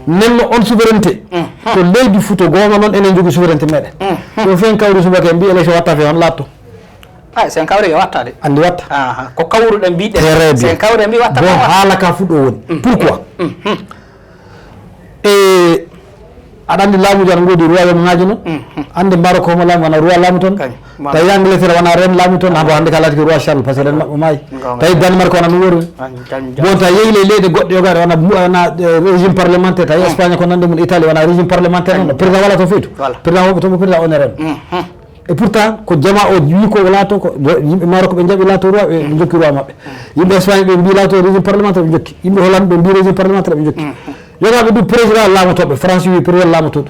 Nenno on souveraineté. To leydi fof to goonga noon enen jogii souveraineté meɗen. Ɗo fen kawri subaka en mbi élection watta fe on laatto. Ay, sen kawri e watta de. Andi watta. Aha, ko kawruɗen mbiɗen. Très bien. Sen kawri en mbi watta Bon, ko watta. Haala ka fof ɗo woni. Pourquoi? E aɗa anndi laamuuji aɗa ngoodi royaume ŋaaji noon. Annde Maroc homo laamu wona roi laamu toon. Tawi Angleterre wona reine laamu toon. Habo hannde ka laati ko roi Charles parce que reine maɓɓe maayi. Tawi Danemark wona no wori. Bon, tawi yehi le leyɗe goɗɗe yogaɗe wona, wona, eh, régime parlementaire. Tawi Espagne ko nande mum Italie wona régime parlementaire noon. Président wala toon feytu. Président woɓɓe toon ko président honoré. E pourtant ko jama o wi ko laato ko yimɓe Maroc ɓe jaɓi laato roi ɓe jokki roi maɓɓe. Yimɓe Espagne ɓe mbi laato régime parlementaire ɓe jokki. Yimɓe Hollande ɓe mbi régime parlementaire ɓe jokki. Yogaɓe du président laamotoɓe France wi président laamotoɗo.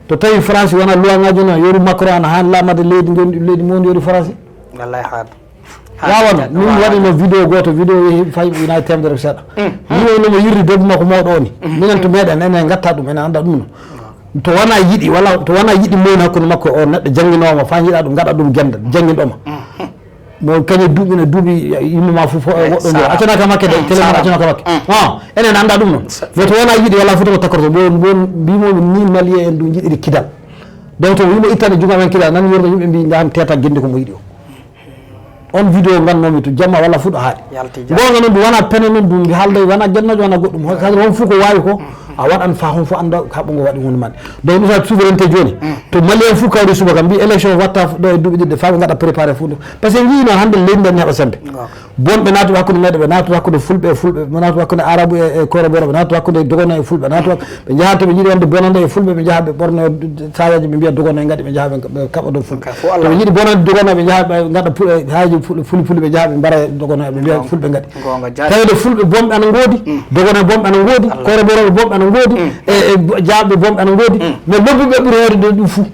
To tawi France wona loi ngaji no yori Macron ana han laamade leydi njondi leydi mawndi yori France. Wallahi haala. Wawano min waɗino vidéo goto vidéo yehi fay ina temedere seeɗa. Min wonno mo yirri debbo makko mawɗo oni. Minen to meɗen ene gatta ɗum ene anda ɗum no. To wona yiɗi wala to wona yiɗi mawni hakkunde makko o neɗɗo jannginoma fa jiɗa ɗum gaɗa ɗum genda jannginɗoma. Mo kañe duuɓi no duuɓi yimma ma fof woɗɗo ngo accana ka makke de télé ma accana ka makke. Enen anda ɗum noon. Mais to wona yiɗi wala foto mo takkorto bon bon mbimomi ni malien en ɗum jiɗiri kidal. Donc to wimo ittani jungo amen kidal nan yorno yimɓe mbi jahan teta gindi ko mo yiɗi o. On vidéo ngannomi to jamma walla fuɗo haaɗi. Gonga noon ɗum wona pene noon ɗum mbi haalday wona gennojo wona goɗɗum kadi on fof ko wawi ko a waɗan fa hon fof anda haɓɓo ngo waɗi hunde mande. Donc ɗum sa souveraineté joni to malien fof kawri subaka mbi élection watta ɗo e duuɓi ɗiɗi fa ɓe gaɗa préparé fof ɗum parce que jii noon hande leydi nden heɓa sembe. Bon ɓe naatu hakkude meɗe ɓe naatu hakkude fulɓe e fulɓe ɓe naatu hakkude arabu e e koroboro ɓe naatu hakkude dogono e fulɓe naatu ɓe njaha to ɓe jiiɗi wonde bonande e fulɓe ɓe njaha ɓe ɓorno sayaji ɓe mbiya dogono e gaɗi ɓe njaha ɓe kaɓa ɗo fulɓe to ɓe jiiɗi bonande dogono ɓe njaha ɓe gaɗa haji fuli fuli ɓe njaha ɓe mbara dogono ɓe mbiya fulɓe gaɗi tawde fulɓe bonɓe ana ngoodi dogono bonɓe ana ngoodi koroboroɓe bonɓe ana ngoodi e jaaɓe bonɓe ana ngoodi mais lobbuɓe ɓuri heewde ɗum fuu.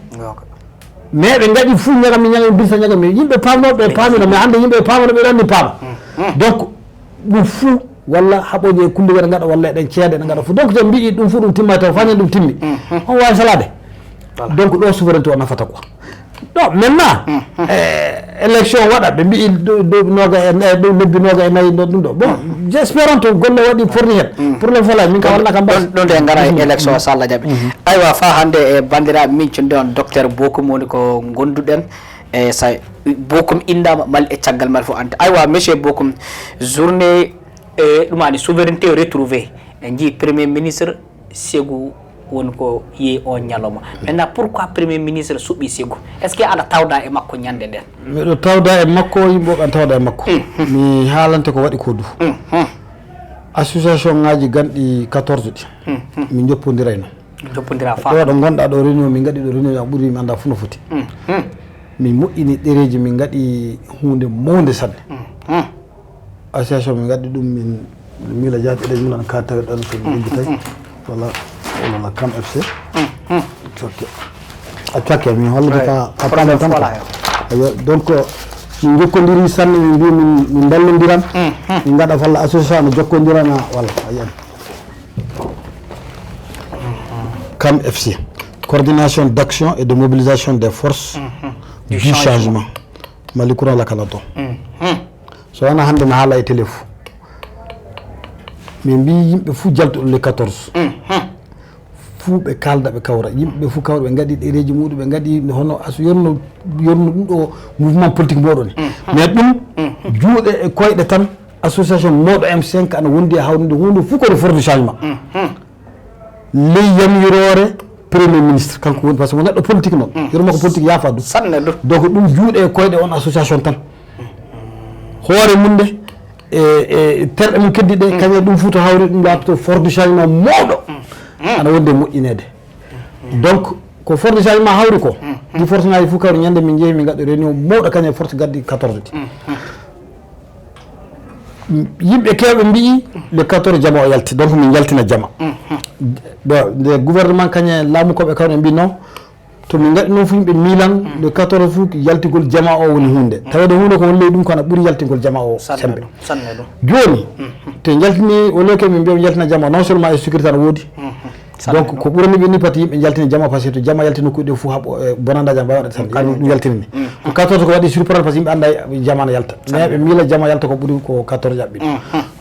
Mais ɓe ngaɗi fuu ñagami ñagami birsa ñagami yimɓe pamnoɓe ɓe pamino mais hande yimɓe pamano ɓe ɗanni pama. Donc ɗum fuu walla haɓoji e kulligere ngaɗa walla eɗen ceede ene ngaɗa fuu donc to mbiyi ɗum fuu ɗum timma taw fañen ɗum timmi. On wawi salade. Donc ɗo souveraineté o nafata quoi. Ɗo maintenant élection waɗa ɓe mbiyi duuɓi noga e ɗo lebbi noga e nayi ɗo ɗum ɗo bon j'espérant to golle waɗi forni hen. Problème fala min ka walla kam bas ɗo nde gara e élection so Allah jaɓi. Aywa fa hande e bandiraɓe min cunde on docteur Bokum woni ko gonduɗen e sa Bokum indama mal e caggal mal fof ante aywa monsieur Bokum journée e ɗumani souveraineté retrouvé en jii premier ministre Ségou woni ko yehi on ñalawma. Maintenant pourquoi premier ministre suɓi Ségou? Est ce que aɗa tawda e makko ñande nden? Miɗo tawda e makko yimɓe ɓe tawda e makko. Mi haalante ko waɗi ko du. Association ngaji ganɗi quatorze ɗi min joppodirayno. Joppodira fa ɗo ɗo gonɗa ɗo réunion min gaɗi ɗo réunion a ɓuri mi anda fuu no foti. Min moƴƴini ɗereji min gaɗi hunde mawde sanne. Association min gaddi ɗum min Mila jaati eɗen milan ka tawi ɗon so ɗum eggi tawi wala wala kam F C. Cokke a cokke mi hollude ka ka pam tan ka ayo donc min jokkodiri sanne min mbi min min ballodiran min gaɗa falla association no jokkodirana wala ayen kam F C, coordination d'action et de mobilisation des forces du changement. Mali courant la kala to so wona hande mi haala e téléfo min mbi yimɓe fuu jaltuɗo le quatorze fuu ɓe kalda ɓe kawra yimɓe fuu kawra ɓe gaɗi ɗereji muɗum ɓe gaɗi hono as yonno yonno ɗum ɗo mouvement politique moɗon mais ɗum juuɗe e koyɗe tan association moɗo M cinq ana wondi e hawrude hunde fuu kono force du changement ley yamiroore premier ministre kanko woni par ce que mo neɗɗo politique noon yoro makko politique yaafa ɗum sanne ɗum donc ɗum juuɗe e koyɗe on association tan hoore mum nde e e terɗe mum keddi ɗe kañum ɗum fof to hawri ɗum laatoto force du changement mawɗo ana wonde moƴƴineede donc ko force du changement hawri ko ɗi force ngaji fof kawri ñande min jeehi min gaɗɗo réunion mawɗo kañum e force gardi quatorze ɗi yimɓe kewɓe mbi'i le quatorze jama o yalti donc min jaltina jama ɗo nde gouvernement kañum laamu koɓe kawri ɓe mbi non to min gaɗi noon fof yimɓe milan le quatorze fof yaltigol jama o woni hunde tawede hunde ko won ley ɗum kono ɓuuri yaltingol jama o sembe joni te jaltini o leke min mbiya jaltina jama non seulement e sécurité no woodi donc ko ɓurani ɓe ni pati yimɓe jaltini jama parce que to jama yalti nokkuɗe fof haɓo bonanda jam mbawi waɗa tan ɗum yaltinani ko quatorze ko waɗi surprenant parce que yimɓe anda jama no yalta mais ɓe miila jama yalta ko ɓuuri ko quatorze ƴaɓɓi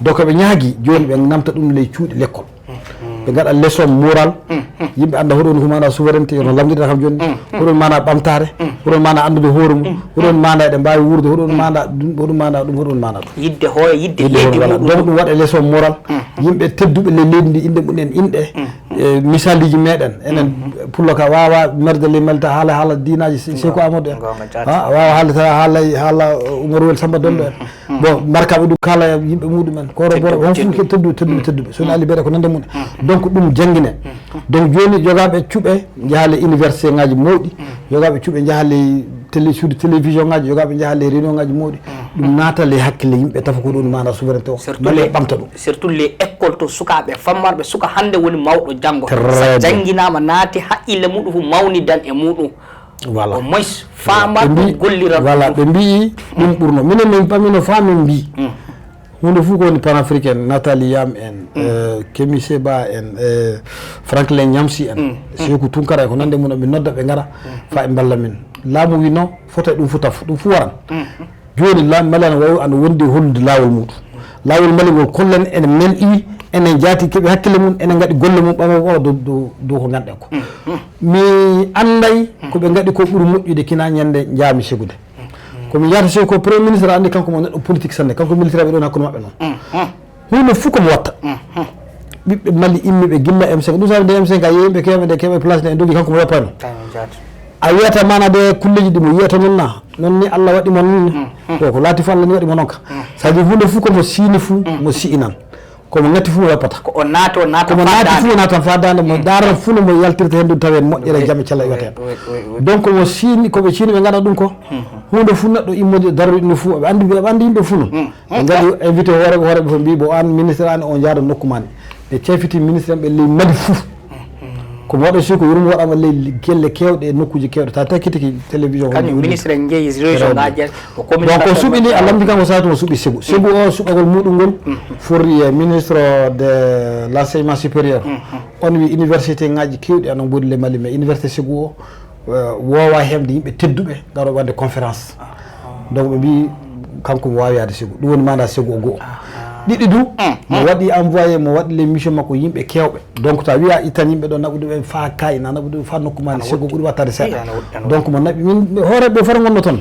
donc ɓe ñaagi joni ɓe namta ɗum ley cuuɗi l'école ɓe gaɗa leçon moral yimɓe anda hoɗon humana souveraineté yono lamdiɗa kam joni hoɗon mana ɓamtare hoɗon mana andude hoore mum hoɗon mana eɗe mbawi wuurde hoɗon mana ɗum hoɗon mana ɗum hoɗon mana ɗum yidde hoore yidde yidde hoore leydi wala muɗum donc ɗum waɗa leçon moral yimɓe tedduɓe le leydi ndi inɗe mumen inɗe e misaliji meɗen enen pullo ka wawa merde le melta haala haala dinaji se- seko amadou en Gonga jaati. Ha, a wawa haalde tawa haala haala umarowel samba dollo en bon markaɓe ɗum kala yimɓe muɗumen koro boro on fof tedduɓe tedduɓe tedduɓe so ali beɗe ko nande mum donc ɗum jangguine donc joni jogaɓe cuuɓe jahale université ngaji mawɗi jogaɓe cuuɓe jahale télé suudu télévision ngaji jogaɓe jahale réunion ngaji mawɗi ɗum naatale hakkille yimɓe tafa ko ɗum mana souveraineté o male ɓamta ɗum surtout les écoles to sukaɓe fammarɓe suka hande woni mawɗo janggo sa jangguinama naati haqqille muɗum fof mawnidan e muɗum voilà au moins famarɗum golliran voilà ɓe mbi ɗum ɓurno minen min pamino fa min mbi hunde fof ko woni panafricaine nathalie yam en euh, kemi seba en euh, franklin ñamsi en seku tunkara e ko nande mum mi nodda ɓe gara fa e mballa min laamu wi non fota ɗum fof taf ɗum fof waran joni laamu mali ana wawi ana wondi e hollude laawol muɗum laawol mali ngol kollen ene men iwi enen jaati keeɓi hakkille mum enen gaɗi golle mum ɓama ɓawa dow dow ko ganduɗen ko mi anday ko ɓe gaɗi ko ɓuuri moƴƴude kina ñande jaami segude komi yahata segu ko premier ministre andi kanko mo neɗɗo politique sanne kanko militaire ɓe ɗon hakkude maɓɓe noon hunde fof komo watta ɓiɓɓe mali immiɓe gilla m cinq ɗum sabi nde m cinq a yeyi ɓe keeɓe nde keeɓe place nde en dogi kanko mo yoppano a wiyata mana de kulleji ɗi mo yiyata noon na noon ni allah waɗi mo noon ni ko ko laati fof allah ni waɗi mo noon ka c'est à dire hunde fof komo siini fof mo si'inan komo ngati fof mo yoppata ko o naato naata komo naati fof natan fa dande mo daaran fof no mo yaltirta hen ɗum tawi en moƴƴere jam e cella iwata hen donc mo siini koɓe siini ɓe gaɗa ɗum ko hunde fof neɗɗo immode darori ɗum fof ɓe andi ɓe andi yimɓe fof noon ɓe gaɗi invité hooreɓe hooreɓe fof mbi bo an ministre an o jaada nokku mani ɓe cafiti ministre en ɓe ley mali fof ko mawɗo si ko yurmo waɗama ley gelle kewɗe e nokkuji kewɗe ta takkitiki télévision kañum ministre en jeeyi région ngaji o commune donc o suɓini a lamdi kanko sati mo suɓi segu segu o suɓagol muɗum ngol forri e ministre de l'enseignement supérieur on wi université ngaji kewɗi ana godi le mali mais université segu o wowa heɓde yimɓe tedduɓe garo wadde conférence donc ɓe mbi kanko mo wawi yaade segu ɗum woni manda segu o goho ɗiɗi du mo waɗi envoyé mo waɗi les mission makko yimɓe kewɓe donc ta wiya ittan yimɓe ɗo naɓude ɓe fa kayna naɓude ɓe fa nokku mani segu ɓuuri wattade seeɗa donc mo naɓi min hooreɓe fota gonno toon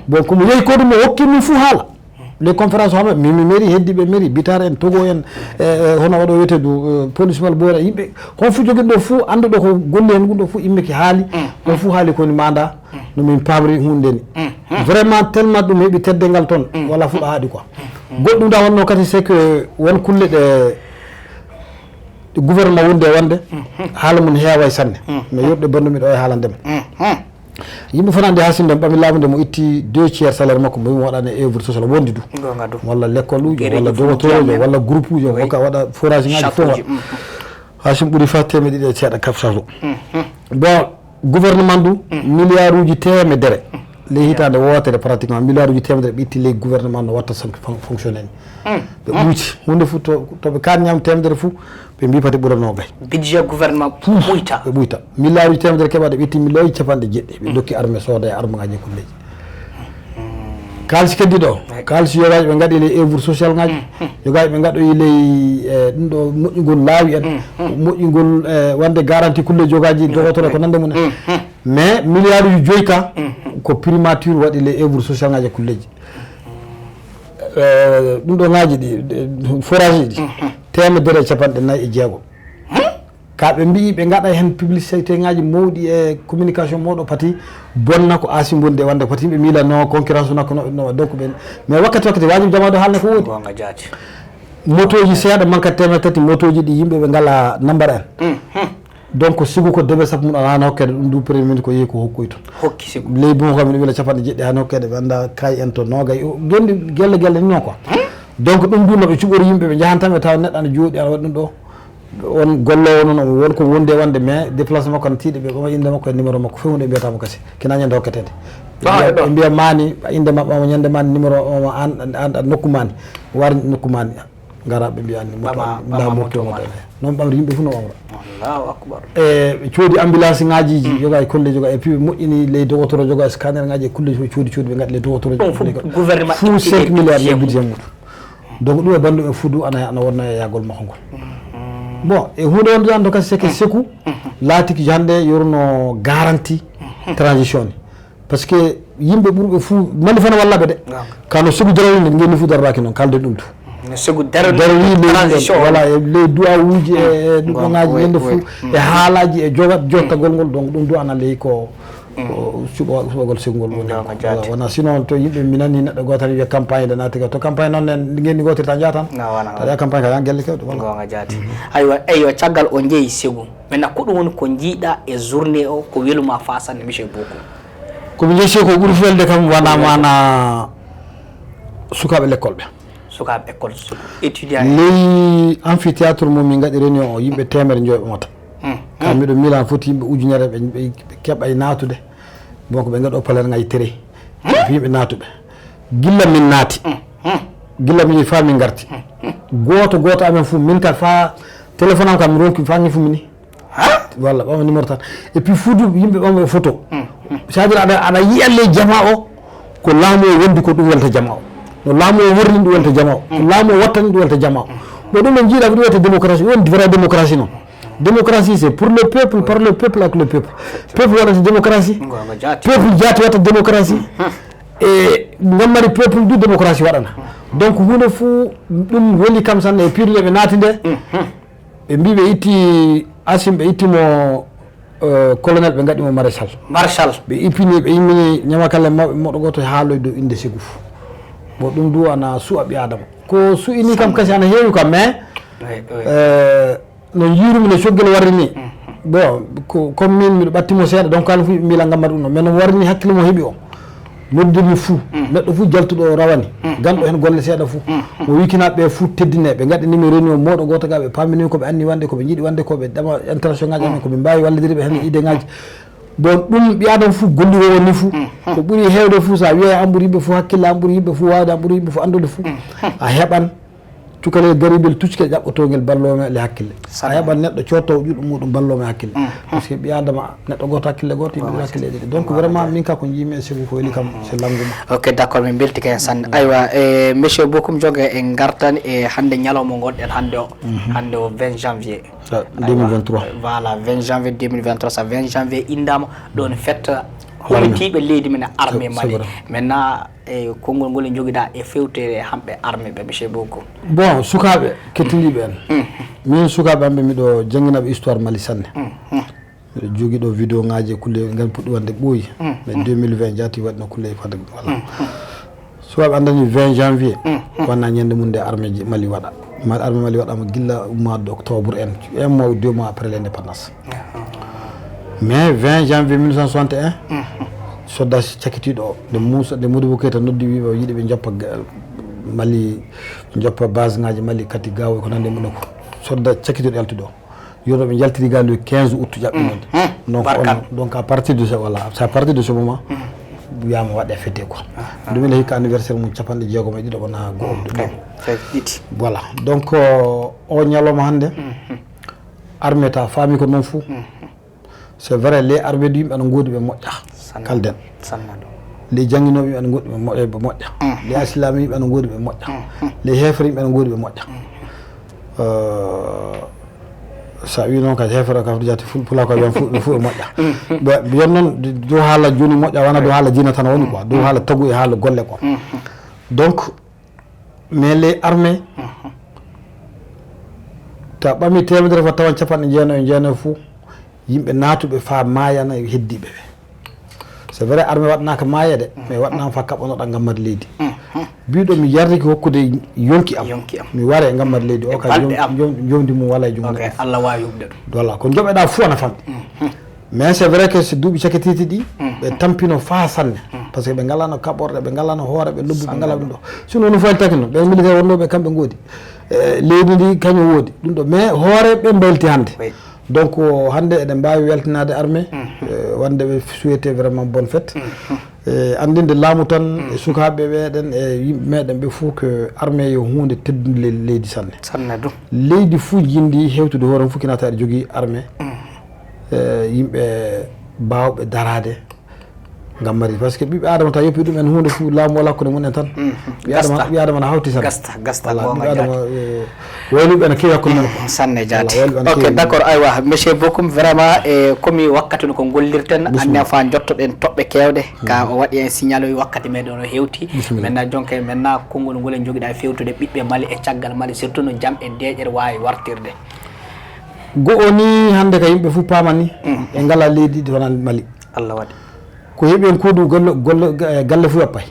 bon komo yehi ko ɗum o hokki min fou haala les conférence hama mimi mairie heddiɓe mairie bitar en togo en hono waɗo wiyete du police mal boore yimɓe hon fo joguiɗo ɗo fo anduɗo ko golle hen ɗum ɗo fo immiki haali on fo haali koni manda no min pamri hunde ni vraiment tellement ɗum heeɓi teddengal toon wala fuɗa haaɗi quoi goɗɗum da wonno kadi c'est que won kulle ɗe gouvernement wonde wonde haala mum heeway sanne mais yurɓe banndumi ɗo e haalande ma Yimɓe fana nde Hasim ɓe ɓami laamu nde mo itti deux tiers salaire makko, mo wi mo waɗani œuvre social wondi du. Gonga du. Walla l'école uji, walla dogotorojo, walla groupe uji, hokka waɗa forage ngaji fof. Hasim ɓuri fa temeɗe ɗiɗi e seeɗa kaf saso. Bon, gouvernement du, milliard uji temedere. Ley hitande wotere pratiquement milliard uji temedere ɓe itti ley gouvernement no watta fonctionner ni. Ɓe ɓuyti hunde fu to ɓe kan ñam temedere fu, ɓe mbi pati ɓura nogay. Budget gouvernement ɓuyta. Ɓe ɓuyta. Milliard uji temedere keɓaɗe ɓe itti milliard uji capanɗe jeɗɗi ɓe dokki armée sooda e arme ngaji e kulleji. Kaalis keddi ɗo, kaalis yogaji ɓe gaɗi ley œuvre social ngaji, yogaji ɓe gaɗoyi ley e ɗum ɗo moƴƴugol laawi en, moƴƴugol e wande garantie kulle jogaji dogotoro ko nande mum en. Mais milliard uji joyi ka ko primature waɗi ley œuvre social ngaji e kulleji. Ɗum ɗo ngaji ɗi forage ji ɗi temedere e capanɗe nayi e jeego. Ka ɓe mbiyi ɓe gaɗa hen publicité ngaji mawɗi e communication mawɗo pati bonna ko asi bonde wande pati yimɓe miila no concurrence no kono no donc ɓen. Mais wakkati wakkati wajum jamaɗo haalne ko wodi. Gonga jaati. Motoji seeɗa manka temetati motoji ɗi yimɓe ɓe ngala nambar en. Donc sigu ko debe sappo mum ana hokkede ɗum du premier ministre ko yehi ko hokkoy toon. Hokki sigu. Ley bon kam ɓe wila capanɗe jeɗɗi ana hokkede ɓe anda kay en to nogay gendi gelle gelle ni non quoi. Donc ɗum du no ɓe cuɓori yimɓe ɓe jahantan ɓe tawa neɗɗo ana jooɗi ana waɗi ɗum ɗo. On gollowo noon won ko wondi e wonde mais déplacement makko ana tiiɗi ɓe ɓama innde makko e numéro makko fof hunde mbiyatama kasi kina ñande hokketede. Ɓe mbiya mani innde ma ɓama ñande mani numéro ma an an nokku mani wari nokku mani. Ngara ɓe mbiya ni moto nda moto moto. Noon ɓamri yimɓe fof no ɓamra. Allahu akbar. E ɓe coodi ambulance ngajiji yoga e kolle joga et puis ɓe moƴƴini ley dogotoro joga scanner ngaji e kulle fof coodi coodi ɓe ngaɗi ley dogotoro joga. Fof cinq milliards e budget mum. Donc ɗum e bandu e fudu ana ana wonno e yagol makko ngol. Bon e hunde wonde an to kasi seke seku laatiki jande yorno garantie transition ni. Parce que yimɓe ɓurɓe fou mani fana wallaɓe de. Kano segu darori nde ngeni fou daroraki noon kalde ɗum to. No segu darori transition. Voilà e les duawuji e ɗum ɗo ngaji ñande fou e haalaji e jogat jottagol ngol donc ɗum duwana ley ko suɓagol segugol woni wona sinon to yimɓe minani neɗɗo goto tan wiya campagne nde naati ga to campagne noon en ngeni gotirta jaa tan taɗa campagne ka yan gelle kewɗe voilà. Gonga jaati. Aywa eyyo caggal o jeeyi segu maintenant ko ɗum woni ko jiiɗa e journée o ko weluma fa sanne monsieur Bokum. Komi jeeyi ko ɓuri felde kam wona mana sukaɓe l'école ɓe. Sukaɓe école étudiant ley amphithéâtre mo min gaɗi réunion o yimɓe temere joyi ɓamata. Kam miɗo milan foti yimɓe ujunere ɓe keɓa e natude. Bon ko ɓe gaɗo paler ngaji tere yimɓe natuɓe gilla min naati. Gilla min fa min garti. Goto goto amen fo min ka fa téléphone am kam mi ronki fa mi fo mini. Walla ɓama numéro tan et puis fuudu yimɓe ɓama e photo. C'est-à-dire aɗa aɗa yiya ley jama o ko laamu o wondi ko ɗum wonta jama o. No laamu o worni ɗum wonta jama o ko laamu o wattani ɗum wonta jama o. Bon ɗum en jiiɗa ko ɗum wiyete démocratie woni vrai démocratie noon. Démocratie c'est pour le peuple par le peuple avec le peuple. Peuple waɗata démocratie. Peuple jaati waɗata démocratie. E ngam mari peuple du démocratie waɗana. Donc hunde fou ɗum weli kam sanne e pirle ɓe naati nde. Ɓe mbi ɓe itti asim ɓe itti mo colonel ɓe gaɗi mo maréchal. Maréchal. Ɓe ippini ɓe immini ñamakalle mawɓe moɗo goto haaloy dow inde segu fo. Bon ɗum du ana su'a ɓi adama ko su'ini kam kasi ana heewi kam mais no jiirumi no coggel warri ni. Bon comme min miɗo ɓattimo seeɗa donc kala fo mila gammata ɗum ɗo mais no warri ni hakkille mo heeɓi o. Noddumi fuu neɗɗo fuu jaltuɗo o rawani ganɗo heen golle seeɗa fuu. O wikina ɓe fuu teddine ɓe ngaɗanimi réunion mooɗo gooto ga ɓe paamini ko ɓe anni wande ko ɓe njiɗi wande ko ɓe ɗama intéressé ngaji amen ko ɓe mbaawi wallidiri ɓe heen idée ngaji. Bon ɗum ɓi adam fuu gollirowo ni fuu ko ɓuri heewde fuu sa wiya an ɓuri yimɓe fuu hakkille an ɓuri yimɓe fuu wawde an ɓuri yimɓe fuu anndude fuu a heɓan. Cukalel garibel tucke ƴaɓɓotogel ballome le hakkille a heɓan neɗɗo cottowo ƴuɗo muɗum ballome hakkille. Parce que ɓi adama neɗɗo goto hakkille goto yimɓe hakkille ɗiɗi donc vraiment min ka ko jiimi e segu ko weli kam so lannguma. Ok d'accord min belti ka hen sanne aywa e monsieur bokum joga en gartan e hannde ñalawma gonɗen hannde o hannde o vingt janvier deux mille vingt-trois. Voilà vingt janvier deux mille vingt-trois sa vingt janvier indama ɗon fête hollitiiɓe leydi men armée mali maintenant e konngol ngol en jogiɗa e fewtere hamɓe armée ɓe monsieur bokum. Bon sukaaɓe kettiniiɓe en min sukaaɓe am ɓe miɗo jannginaɓe histoire mali sanne. Miɗo jogui ɗo vidéo ngaji e kulle ngam puɗɗi wonde ɓooyi mais deux mille vingt jaati waɗno kulle e fade voilà. Sukaaɓe andani vingt janvier wonna ñande mum nde armée mali waɗa. Armée mali waɗama gilla mois de octobre en un mois ou deux mois après l'indépendance. Mais vingt janvier mille neuf cent soixante et un, soldat cakitiiɗo o, nde Moussa, nde Modibo Keita noddi, wi o yiɗi ɓe njoppa ga-, Mali, njoppa base ngaji Mali, Kati, Gao, ko nande mum ko. Soldat cakitiiɗo yaltuɗo o. Yono ɓe njaltiri ga le quinze août jaɓɓinande. Donc, on, donc à partir de ce, voilà, c'est à partir de ce moment, wiyama waɗe fête quoi. Ɗum ene hikka anniversaire mum capanɗe jeegom e ɗiɗo wona go'o. Ɗiɗi. Voilà. Donc, euh, o ñalawma hannde, armée ta faami ko noon fou. C'est vrai, les armées du yimɓe ana ngoodi ɓe moƴƴa. Sanna. Kalden. Sanna ɗum. Les jannginooɓe yimɓe ana ngoodi ɓe moƴƴa, ɓe moƴƴa. Les asilami yimɓe ana ngoodi ɓe moƴƴa. Les heefere yimɓe ana ngoodi ɓe moƴƴa. Euh, sa wi noon kadi heefere kam jati ful-, pula ko yon fuu, ɓe fuu ɓe moƴƴa. Ɓe, ɓe yon noon, dow haala jooni moƴƴa, wona dow haala diina tan woni quoi. Dow haala tagu e haala golle quoi. Donc, mais les armées, ta ɓami teemedere fof tawan capanɗe jeenayo e jeenayo fof, yimɓe naatuɓe faa maayana e heddiiɓe ɓe. C'est vrai, armée waɗanaaka maayede, mais waɗanaama faa kaɓɓanoɗa ngammat leydi. Biiɗo mi yarliki hokkude yonki am. Yonki am. Mi ware ngammat leydi o, ka balɗe jom-, am. Jom-, jomdi mum wala e junngo. Ok, neɗɗo. Allah waawi yuɓde ɗum. Voilà, ko njoɓeɗa fof ana famɗi. Mais c'est vrai que si duuɓi cakitiiɗi ɗi, ɓe tampino faa sanne. Parce que ɓe ngalano kaɓorɗe, ɓe ngalano hoore, ɓe lobbi, ɓe ngala ɗum ɗo. Sinon no fayli takino, ɓen militaire wonnoɓe kamɓe ngoodi. Eh, leydi ndi kañum woodi. Ɗum ɗo, mais hoore ɓe mbayliti hannde. Oui. Donc, o, hannde eɗen mbaawi weltanaade armée, eh, wonde ɓe souhaité vraiment bonne fête. Eh, anndinde laamu tan, e sukaaɓe ɓe ɗen, e yimɓe meɗen ɓe fof, que armée yo huunde teddunde le-, leydi sanne. Sanne ɗum. Leydi fof njiɗndi hewtude hoore mum fof kina tawa eɗe jogii armée. Eh, yimɓe baawɓe daraade ngam mari, parce que ɓiɓɓe Adama ta yoppi ɗum en huunde fof, laamu wala hakkunde mum en tan. Ɓiɓɓe Adama, gasta. Ɓiɓɓe Adama na hawti sanne. Gasta, gasta, voilà, gonga ɓiɓɓe Adama, jaati. Eh, wayluɓe ene keewi hakkunde mum. Sanne jaati. Voilà, wayluɓe ene keewi. Ok, d'accord, aywa, monsieur Bokum, vraiment, e komi wakkati no ko gollirten, bisimilla. Anne fa jottoɗen toɓɓe keewɗe, ka o waɗi en signal o wi wakkati meɗen o hewti. Bisimilla. Maintenant, jonke, maintenant, konngol ngol en jogiɗa e fewtude ɓiɓɓe Mali e caggal Mali, surtout no jam e deeƴere waawi wartirde. Go'o ni hannde ka yimɓe fof paamani, ɓe ngala leydi ɗi wonaa Mali. Allah waɗi. Ko heɓi en koɗu golle, golle, eh, galle fof yoppay.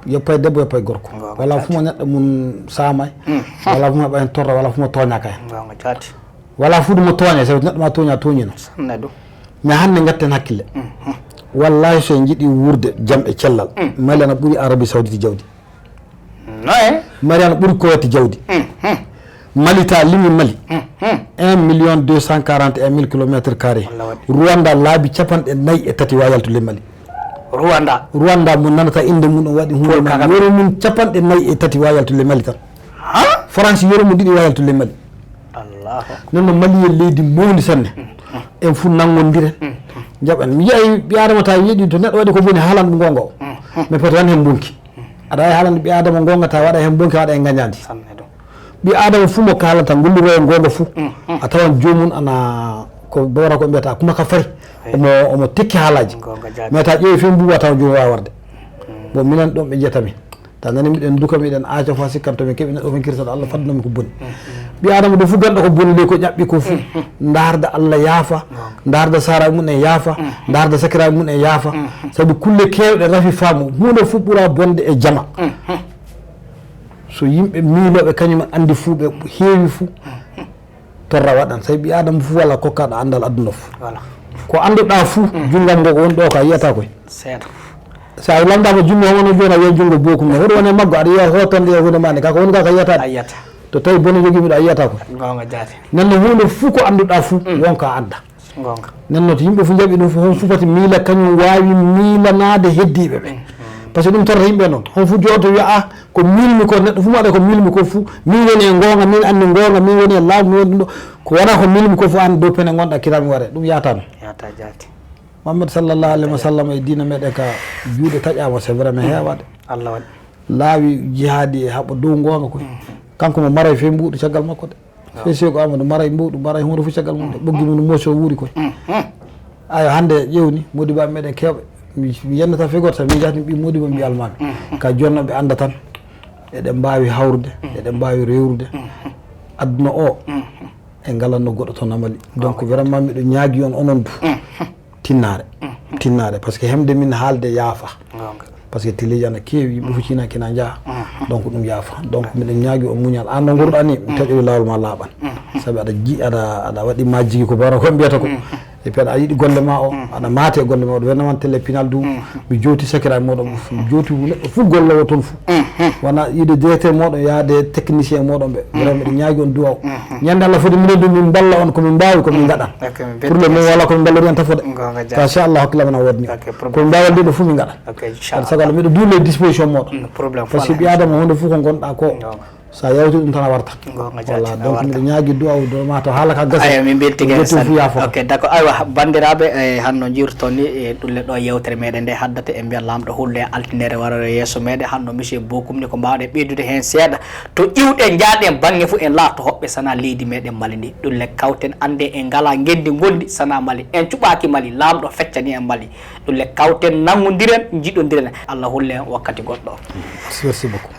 Yoppay debbo, yoppay gorko. Wala fof mo neɗɗo mum saamay. Wala fof mo heɓa hen torra, wala fof mo tooñaka hen. Wala fof mo tooña, sabu neɗɗo ma tooña, tooñino. Sanne ɗum. Mais hannde ngatten hakkille. Wallahi so en jiɗi wuurde jam e cellal, Mali ana ɓuri Arabie Saoudite jawdi. Noye? Mali ana ɓuri Koweït jawdi. Mali ta limi Mali. Un million deux cent quarante et un mille kilomètres carrés. Walla waɗi. Rwanda laabi capanɗe nayi e tati wa yaltude Mali. Rwanda. Rwanda mo nanata innde mum o waɗi huunde. Paul Kagame. Yoro mum capanɗe nayi e tati wa yaltude Mali tan. Ha? France yoro mum ɗiɗi wa yaltude Mali. Allahu akbar. Nden no Mali en leydi mawndi sanne. En fof nanngondiren. Njaɓan. Mi yi'ay ɓi Adama ta yeeɗi to neɗɗo waɗi ko boni haalan ɗum goonga o. Mais foti tan hen mbonki. Aɗa waawi haalande ɓi Adama goonga ta waɗa hen mbonki, waɗa hen ngañaandi. Sanne ɗum. Ɓi Adama fof mo kaalanta, ngolliroyo goonga fof, a tawan joomum ana ko bawra ko mbiyata kuma ka fari. Omo, omo tekki haalaaji. Goonga jaati. Mais ta ƴeewi fii mbuuwa taw joomum waawi warde. Bon, minen ɗon ɓe njiyata min. Ta nani miɗen duka, miɗen aaca fa sikkanto min keɓi neɗɗo fen kirsaɗo Allah fadduno mi ko boni. Ɓi Adama ɗo fof ganɗo ko boni ley ko ƴaɓɓi ko fof. Ndaarda Allah yaafa, ndaarda saaraaɓe mum en yaafa, ndaarda sakiraaɓe mum en yaafa. Sabu kulle keewɗe rafi faamu, huunde fof ɓura bonde e jama. So yimɓe miilooɓe kañum en anndi fof ɓe heewi fof, torra waɗan. Sabu ɓi Adama fof wala kokkaɗo anndal aduna fof. Voilà. Ko annduɗa fof, junngam ngo ko woni ɗo ka yiyata koy. Seeɗa. Sa lamndama junngo hono jooni a wiya junngo bokum ne. Hoɗum woni e maggo aɗa yiya hootande e huunde ma nde. Ka ko woni ka ka yiyata. A yiyata. To tawi bone jogii miɗo a yiyata koy. Goonga jaati. Nden no huunde fof ko annduɗa fof, wonka adda. Goonga. Nden no to yimɓe fof njaɓi ɗum fof, hon fof foti miila kañum waawi miilanaade heddiiɓe ɓe. Parce que ɗum torata yimɓe noon. Hon fof jooɗo wiya, "Ah, ko miilmi ko, neɗɗo fof mo waɗa ko miilmi ko fof, min woni e goonga, min anndi goonga, min woni e laamu, min woni ɗum ɗo." Ko wona ko miilmi ko fof, aan dow pene ngonɗa, kiraami ware. Ɗum yaataano. Yaata jaati. Muhammad sallallahu alayhi wa sallam e diina meɗen ka juuɗe taƴaama, c'est vrai, mais heewaade. Allah waɗi. Laawi jihaadi e haɓa dow goonga koy. Kanko mo maray fee mbuuɗu caggal makko de. Fee Seeku Amadou maray mbuuɗu, maray huunde fof caggal mum de. Ɓoggi mum mooso wuuri koy. Ayo, hannde ƴeewni, Modibo am meɗen keewɓe. Mi, mi yennata fee gooto tan, mi jahni ɓii Modibo, mbi almaami. Ka jooni noon ɓe annda tan. Eɗen mbaawi hawrude, eɗen mbaawi rewrude. Aduna o, en ngalanno goɗɗo toon Amali. Donc, vraiment, miɗo ñaagi on, onon du. Tinnaare. Tinnaare, parce que hemde min haalde yaafa. Goonga. Parce que télé ji ana keewi, yimɓe fof ciina kina njaha. Donc, ɗum yaafa. Donc, miɗen ñaagi on muñal. Aan no ngorɗaa ni, mi taƴori laawol ma laaɓan. Sabi aɗa ji-, aɗa, aɗa waɗi majjigi ko bawra ko mbiyata ko. Depuis aɗa yiɗi golle ma o, aɗa maate e golle ma o, ɗo wena man télé pinal du, mi jowti sakiraaɓe mooɗon, mi jowti neɗɗo fof gollowo toon fof. Wona yiide directeur mooɗon, yaade technicien mooɗon ɓe. Vraiment, miɗo ñaagi on duwaw. Ñande Allah foti minen du, min mballa on ko min mbaawi, ko min ngaɗa. Pour le moment, wala ko min mballori en tafo de. Machallah, hakkille men a woodni. Ko min mbaawi waɗde ɗo fof min ngaɗa. Sagal miɗo duule disposition mooɗon. Parce que ɓi Adama, hunde fof ko ngonɗa ko, sa yawti ɗum tan a warta. Voilà, donc miɗo ñaagi duwaw do ma to haala ka gasa. Ayo, min belti gay. Fof yaafo. Ok, d'accord. Aywa, bandiraɓe, e hanno jirton ni, e ɗulle ɗo yewtere meɗen nde haddata, en mbiya lamɗo hulle altinere warore yeeso meɗen. Hanno monsieur Bokum ni ko mbawɗe ɓeydude hen seeɗa. To iwɗe jaaɗen bangge fof en laarto hoɓɓe sana leydi meɗen Mali ndi. Ɗulle kawten ande en ngala ngendi gondi sana Mali. En cuɓaki Mali, lamɗo feccani en Mali. Ɗulle kawten nangodiren, jiɗodiren. Allah hulle en wakkati goɗɗo. Merci beaucoup.